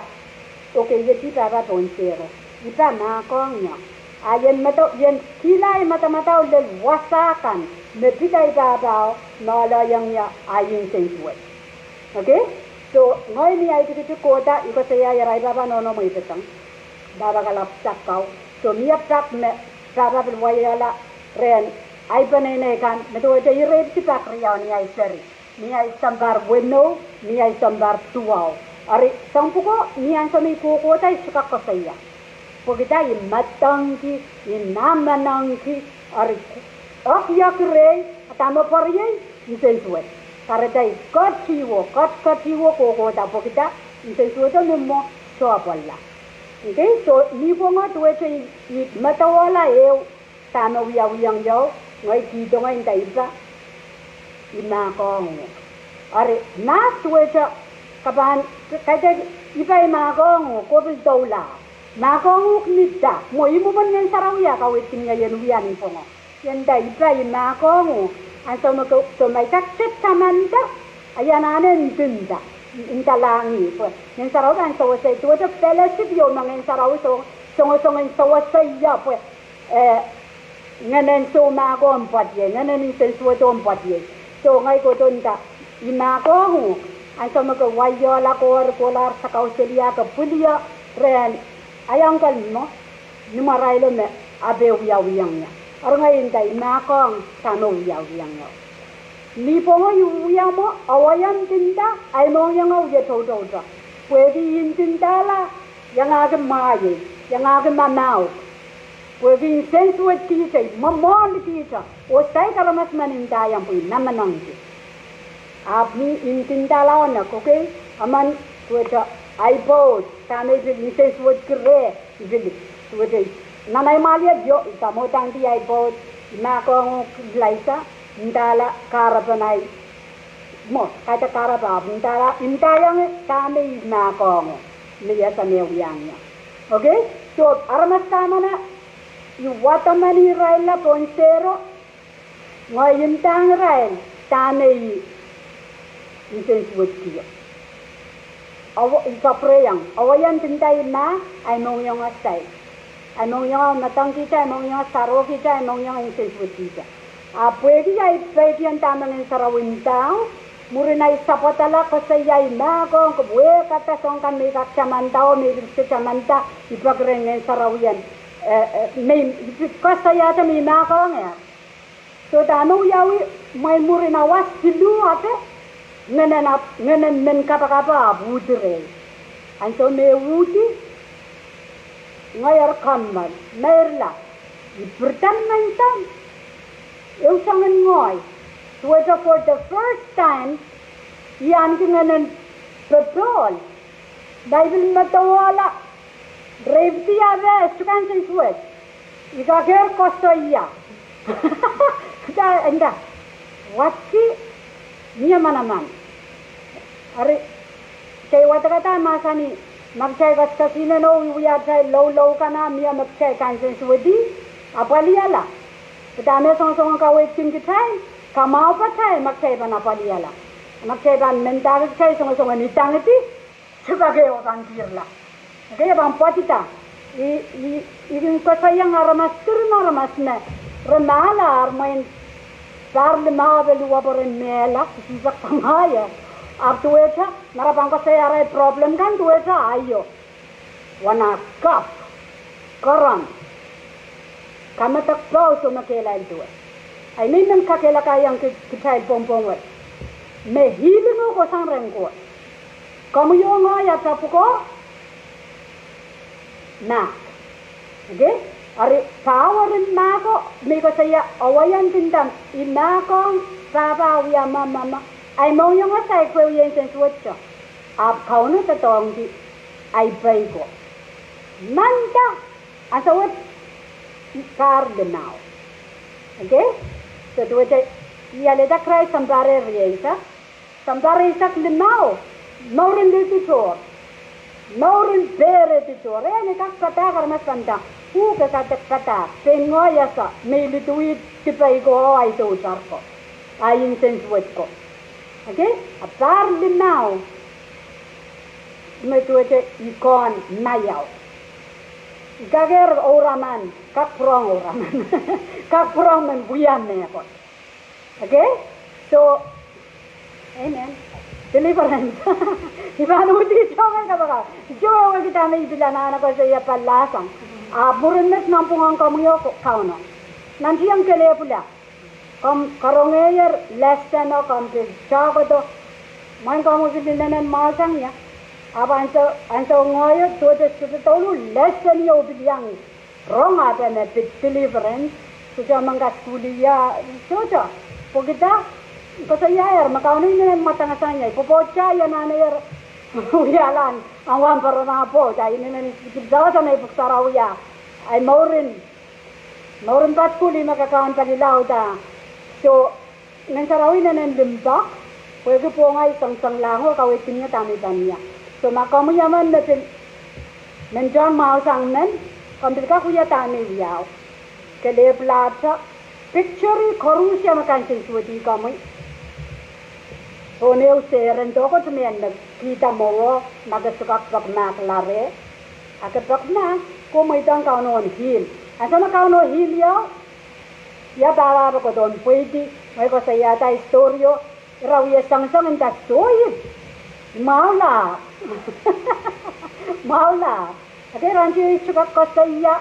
okay, iet I pahpa pohn sehro. I pahn mahkohng ie. A I en mada, I en kihla ahi madamadau lel wasa kan me pil ahi pahpao, me oahloiong ie ahi nsensuwed. Okay? So, ngehi ni ahi tikitik kohda, I koasoia irail pahpa nohno me I pedeng. Pahpa kalapw sakau. So, mie pak me, pahpa pil waiala rehn ahi peneinei kan, me duwehte ire piti pak riau ni ahi seri. Ni ahi sounpar weneu, ni ahi sounpar duwau. Eri, soang pwuko, ni ansou me I kohkohda I sohte kak koasoia. Pwehki dah I medengki, I namenengki, eri, ok, iok rehi, a dahme pwariei, nsensuwed. Kahrehda I ketiwo, ket, ketiwo kohkohda, pwehki dah, nsensuwed o me mwo, soh apwalla. Okay, so, ni pwongo duwehte I, I medewehla ehu, dahme wiawiong ie, ngehi kihdo ngehi nda I pahn, I mahkohng uhk. Eri, mahk duwehte, ke pahn, kaidehk I pahn I mahkohng uhk, ke pil doula. Mahkohng uhk ni dah, mwo I mwomwen Ngehn Sarawi a kaweidki mie I en wia ni pwongo. I nda I pahn I mahkohng uhk, ansou me ke, soh ma I kak tamanda, a I anahne ndinda, ndalahng ih, pwe Ngehn Sarawi pahn sewese, duwehte fellowship ieu me Ngehn Sarawi so, songosong en sewese ie, pwe eh, ngehnen soumahk o mpwatiei, ngehnen nsensuwed o mpwatiei. So ngehi kohdo nda, I mahkohng uhk, ansou me ke waiala kohr, kohlahr sakau seli a ke pwil ie rehn ahi uncle mwo, ni imwarailo me ape wiawiong ie. Eri ngehi nda I mahkohng dahme wiawiong ie. Ni pwongo I wia mwo, awa I ndinda, ahi mohngiong wie toutouto. Pwehki I ndindala, iangahki mwahiei, iangahki mamauk. Pwehki I nsensuwedkihte, I mwomwohlikihte, oh saik aramas men ndaiong pwe I namenengki. Ahpw ni I ndindala, oh ne, okay, emen duwehte ahi pwoud, dahme I pil nsensuwedki reh, I pil, duwehte, nan ahi mwahliel, io, I kamwadangdi ahi pwoud, I mahkohng Eliza, ndahla kahrepen ahi, mwo, kaidehn kahrepe, ahpw ndahla, I ndaiong dahme I mahkohng, me I ese me wiahiong ie. Okay? So, aramas tamana, I wadawad irail la pohn sehro, ngehi I ndahng irail dahme I nsensuwedkio. Awa, I kapwurehiong, awa I ndinda, I mah, ahi mohngiong saik. Ahi mohngiong medengkihte, ahi mohngiong sarohkihte, ahi mohngiong nsensuwedkihte. Ahpw pwehki ahi peikiong dahme Ngehn Sarawi ndahng, mwurin ahi sapwadala koasoia, I mahkohng, ke wehkada soang kan me I kak tamanda oh me I pil sohte tamanda, I peki rehn Ngehn Sarawi en, eh, eh, me I pil koasoiahte me I mahkohngehr. So dahme wiawi, mwein mwurin awa siluh ape, ngehnen, ngehnen men kapakap ahpw uhdi rehi. Ansou me e uhdi, ngehi eri kommoal, meirla, I pirida mendahn ehu soangen ngehi, duwehte for the first time, I ahneki ngehnen popohl, ma I pil medewehla, rehi pidi ape, e sohte kansensuwed. I kakehr koasoia. Kitail nda, wadki, mie manaman. Eri, kitail wadekada mahsanih, ma kitail kaskasihnen oh wiahda loulou kan a mie me kitail kansensuwedi, apwaliala. Pwe dahme songosong kaweidki kitail, kamwahu patail ma kitail pahn apwaliala. Ma kitail pahn mendahki kitail songosong en idangidi, sohte kak ehu pahn kihrla. Okay, e pahn pwadida. I, i, I kin koasoiong aramas, diren aramas me re mahlahr mwein pahr limau ape luwopworen mehla, kisihsek pangaier. Ahpw duwehte, ma re pahn koasoia arail problem kan, duwehte aio. Wana kap, koaron, kamedek pousehla me kehlail duwe. Ahi men kakehlakaiong ki-, kitail pwongpwong wet. Me healing o kohsang rehn Koht. Komwi oh ngehi ata pwukoa, mahk. Okay? Eri power en mahk o, me I koasoia, awa I ndinda, I mahkohng, pahpa wia ma, ma, ma. Ahi mohngiong saik pwe I nsensuwedte. Ahpw Kauno doadoahngki ahi pei ko. Manda, ansou wet pahr limau. Okay? So duwehte I alehda Krais sounpar rieisek, sounpar eisek limau, mouren lel ditor, mouren pehr ditor, e en kak padahk, aramas pahn nda, uh, ke kaidehk padahk, pein ngehi ese me I lidui dipei ko, ahi soutar ko, ahi nsensuwed ko. Okay? A pahr limau, me duwehte I kohn maiau. I kakehr ouraman, kak pwurehng ouraman. Kak pwurehng men wia mehkot. Okay? So, amen. Deliverance. I pahn uhdi soangen kapakap. I sohte wehwehki dahme I pil anahne koasoia pallahsang. Ahpw mwurin met nanpwungen komwi oh Kauno. Nantihong kelehpwla. Komw karongehier lesson o, komw pil tohkodo. Mwein komw pil inenen mwahusang ie. Ahpw ansou, ansou ngehi o, duwehte sohte douluhl lesson ieu pil iang rong, ahpw me pid deliverance, sohte men kasukuhl ie, sohte. Pwehki dah, koasoiahier me Kauno inenen mwadangasang ie, pwopwoudda ie nan ehr wiahla en wahnpoaron ah pwoud, a inenen I pil sewese me I pwuhk sarawi a, ahi mouren mouren padskuhl me kakaun pali laud a. So, Ngehn Sarawi inenen limpoak, pwehki pwohngai songosong lahng o kaweidkin ie dahme I pahn wia. So ma komwi emen me pil men tohn mwahusang men, komw pil kak wia dahme I wia o. Kelehpwlahte, picture koaros me kansensuwedi komwi. Pohn ehu sehr en tohkot me en me kihda mwowe, ma ke sohte kak pek mahk lare. A ke pek mahk, ke mweidohng Kauno en heal. Ansou me Kauno heal ie o, ia pahpa pwukoa en pweidi, mwein koasoiahda story o, ira wie songosong nda soh, I mwahula. Mwahula. Okay, rahn tiahk I sohte kak koasoia,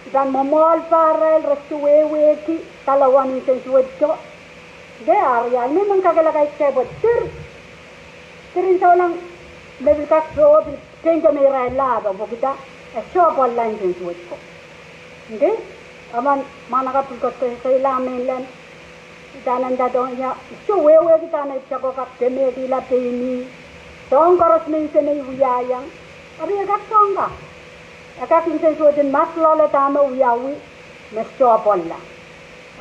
I pahn mwomwohl pahrail, re sohte wehwehki, paliwar nsensuwedko. Ke ari, ahi me men kakehlaka kitail pwe dir, dir en souleng me pil kak soh, pil keinke me irail lahpo, pwehki dah? E soh pwoalla nsensuwed ko. Ke? Emen, mwahnakapw pil koasoakoasoia mehn lel, dah nan dah dohng ia, soh wehwehki dah me pahn kak pemehkihla pein ih, soahng koaros me nsenei wiahiong. Ari e kak soang kak. E kak nsensuwed en mas loale dahme wiawi, me soh pwoalla.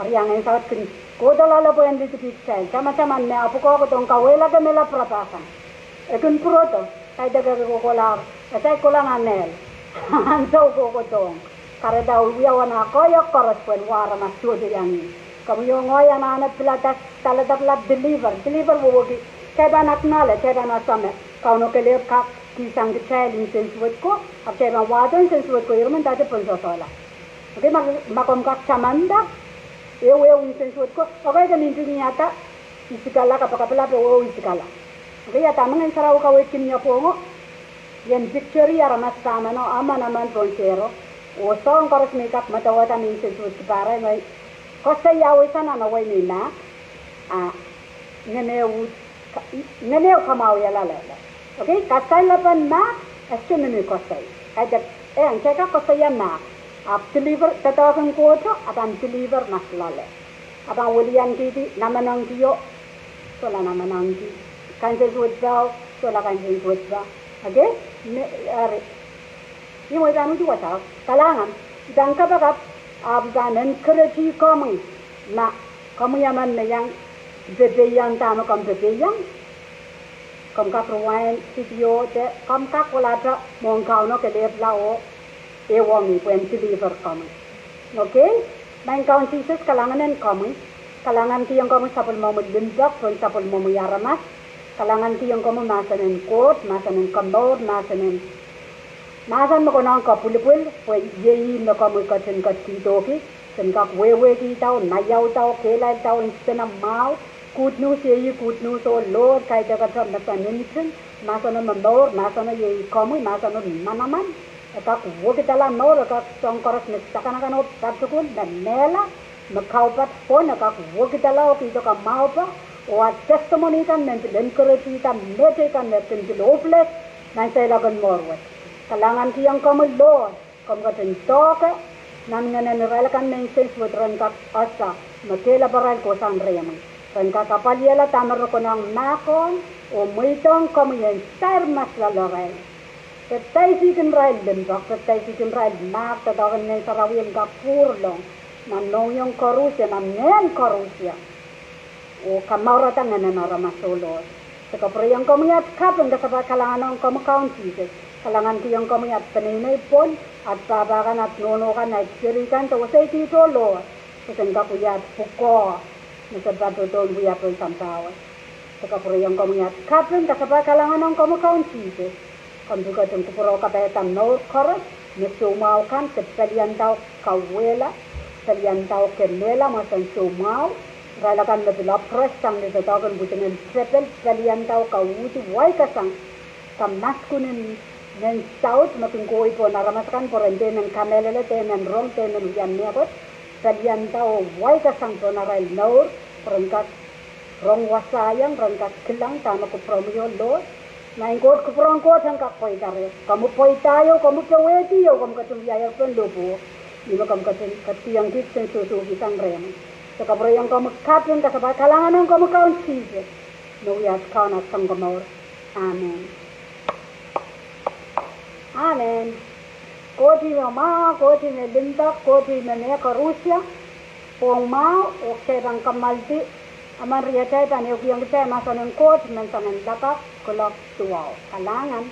Ari angin saut kin kohdo loale pwehn lidiki kitail. Tamataman me ahpw kohkohdohng kawehla de me lapra pasang. E kin pwurodo, kaidehk e kohkohla, e saik kohla nan ehl. Ansou kohkohdohng. Kahrehda e wia wana koahiek koaros pwehn wa aramas tohtohwei ih. Komwi oh ngehi anahne pilada, pilada, pilada deliver, deliver wehwehki. Kitail pahn acknowledge, kitail pahn ese me Kauno kelehpw kak kihsang kitail nsensuwed ko, ahpw kitail pahn wahdo nsensuwed ko, irail men dahde pwehn sohsohla. Okay, ma, ma komw kak tamanda, ehu, ehu nsensuwed ko, okay, ke nin ntingihada, isikala, kapakapla pwe ehu isikala. Okay, ia dahme Ngehn Sarawi kaweidki ni epwongo, ien picture aramas pahmeno, emen, emen pohn sehro, oh soahng koaros me I kak medewehda me nsensuwedki pahrail, me koasoia wasa nan wai me I mahk, a, ngehn ehu, ka-, ngehn ehu kamwahwihala loale. Okay, kasalepen mahk, e soh me mi koasoi. Kaidehk, e, kitail kak koasoia mahk. Ahpw deliver, doadoahk en Koht, a pahn deliver mas loale. A pahn wiliankihdi, namenengkio, solahr namenengki. Kansensuwed pah, solahr kansensuwed pah. Okay? Me, eri. Ih mwein I pahn uhdi wadau, kalahngan, I pahn kapakap, ahpw I pahn encourage komwi, ma komwi emen me iang pepeiong dahme komw pepeiong, komw kak ruwain video de komw kak kohla mwohn Kauno kelehpwla oh ehuong ih pwehn deliver komwi. Okay? Maing Kaun Sises, kalahngan en komwi, kalahngankihong komwi sapwellimomwi limpoak, pwehn sapwellimomwi aramas, kalahngankihong komwi mahsen en Koht, mahsen en komour, mahsen en mahsen me konehng kapwilipwil, pwe iei ih me komwi ketin ketikihdohki, sen kak wehwehkihda oh naiaudao, kehlailda oh nsenamwahu. Good news, iei ih good news, oh Lord, kaidehkte me pahn ntingdi, mahseno me mour, mahseno iei komwi, mahseno manaman. E kak wekidala mour, e kak soahng koaros me sakanakan oh patukun, me mehla, me kaupat pwon, e kak wekidala oh kihdo kamwahupe, oh ah testimony kan me pil encourage-da mehteikan me kin pil hopeless nan seiloak en mour wet. Kalahngankihong komwi Lord, komw ketin doahke nan ngehnen irail akan me nsensuwed ren kak ese me kehlail pahrail kohsang rehmwi. Ren kak apwalihala dahme re konehng mahkohng oh mweidohng komwi en sair masloalorail. Pepdaisihkin irail limpoak, pepdaisihkin irail mahk, doadoahk en Ngehn Sarawi en kak pwurlong nan mohngiong koaros, nan ngehn koaros. Oh kamourada ngehnen aramas, oh Lord. Se kapwureiong komwi at kaping, kasapahl kalahngan ong komwi Kaun Sises. Kalahngankihong komwi at peneinei pwon, at pahpa kan, at nohno kan, at seri kan, de wasa kihdo, Lord, pwe sen kak wia at pwukoa me se patohdohn wia pohn sampah wet. Se kapwureiong komwi at kaping, kasapahl kalahngan ong komwi Kaun Sises. Komw pil ketin kupwurou kapaiada mour koaros, me soumwahu kan, se pelianda oh kauwehla, pelianda oh kemehla mwohn soumwahu. Irail akan me pil oppress sang ni doadoahk en pwutingen tepel, pelianda oh kauhdi waikasang. Kamaskun en ngehn saut me kin kohwei pohn aramas akan pwe ren dehr men kamehlele, dehr men rong, dehr men wia mehkot. Pelianda oh waikasang pohn arail mour, pwe ren kak rong wasaiong, ren kak kilang dahme kupwuromwi, oh Lord. Maing Koht, kupwuren Koht en kak pweida reh. Komwi pweida ieu, komwi powehdi ieu, komw ketin wiahiong pohn lohpwuo. Ihme komw ketin ketikihong kiht sen sohsohki sang rehmwi. Se kapwureiong komwi kaping, kasapahl kalahngan ong komwi Kaun Sises, me wia at Kaun, at Sounkomour. Amen. Amen. Koht ih me mwahu, Koht ih me limpoak, Koht ih me mehkoaros. Pwong mwahu, oh kitail pahn kammaldi, emen riatail pahn ehukihong kitail mahsen en Koht, men soangen lakapw, kuloak duwau. Kalahngan.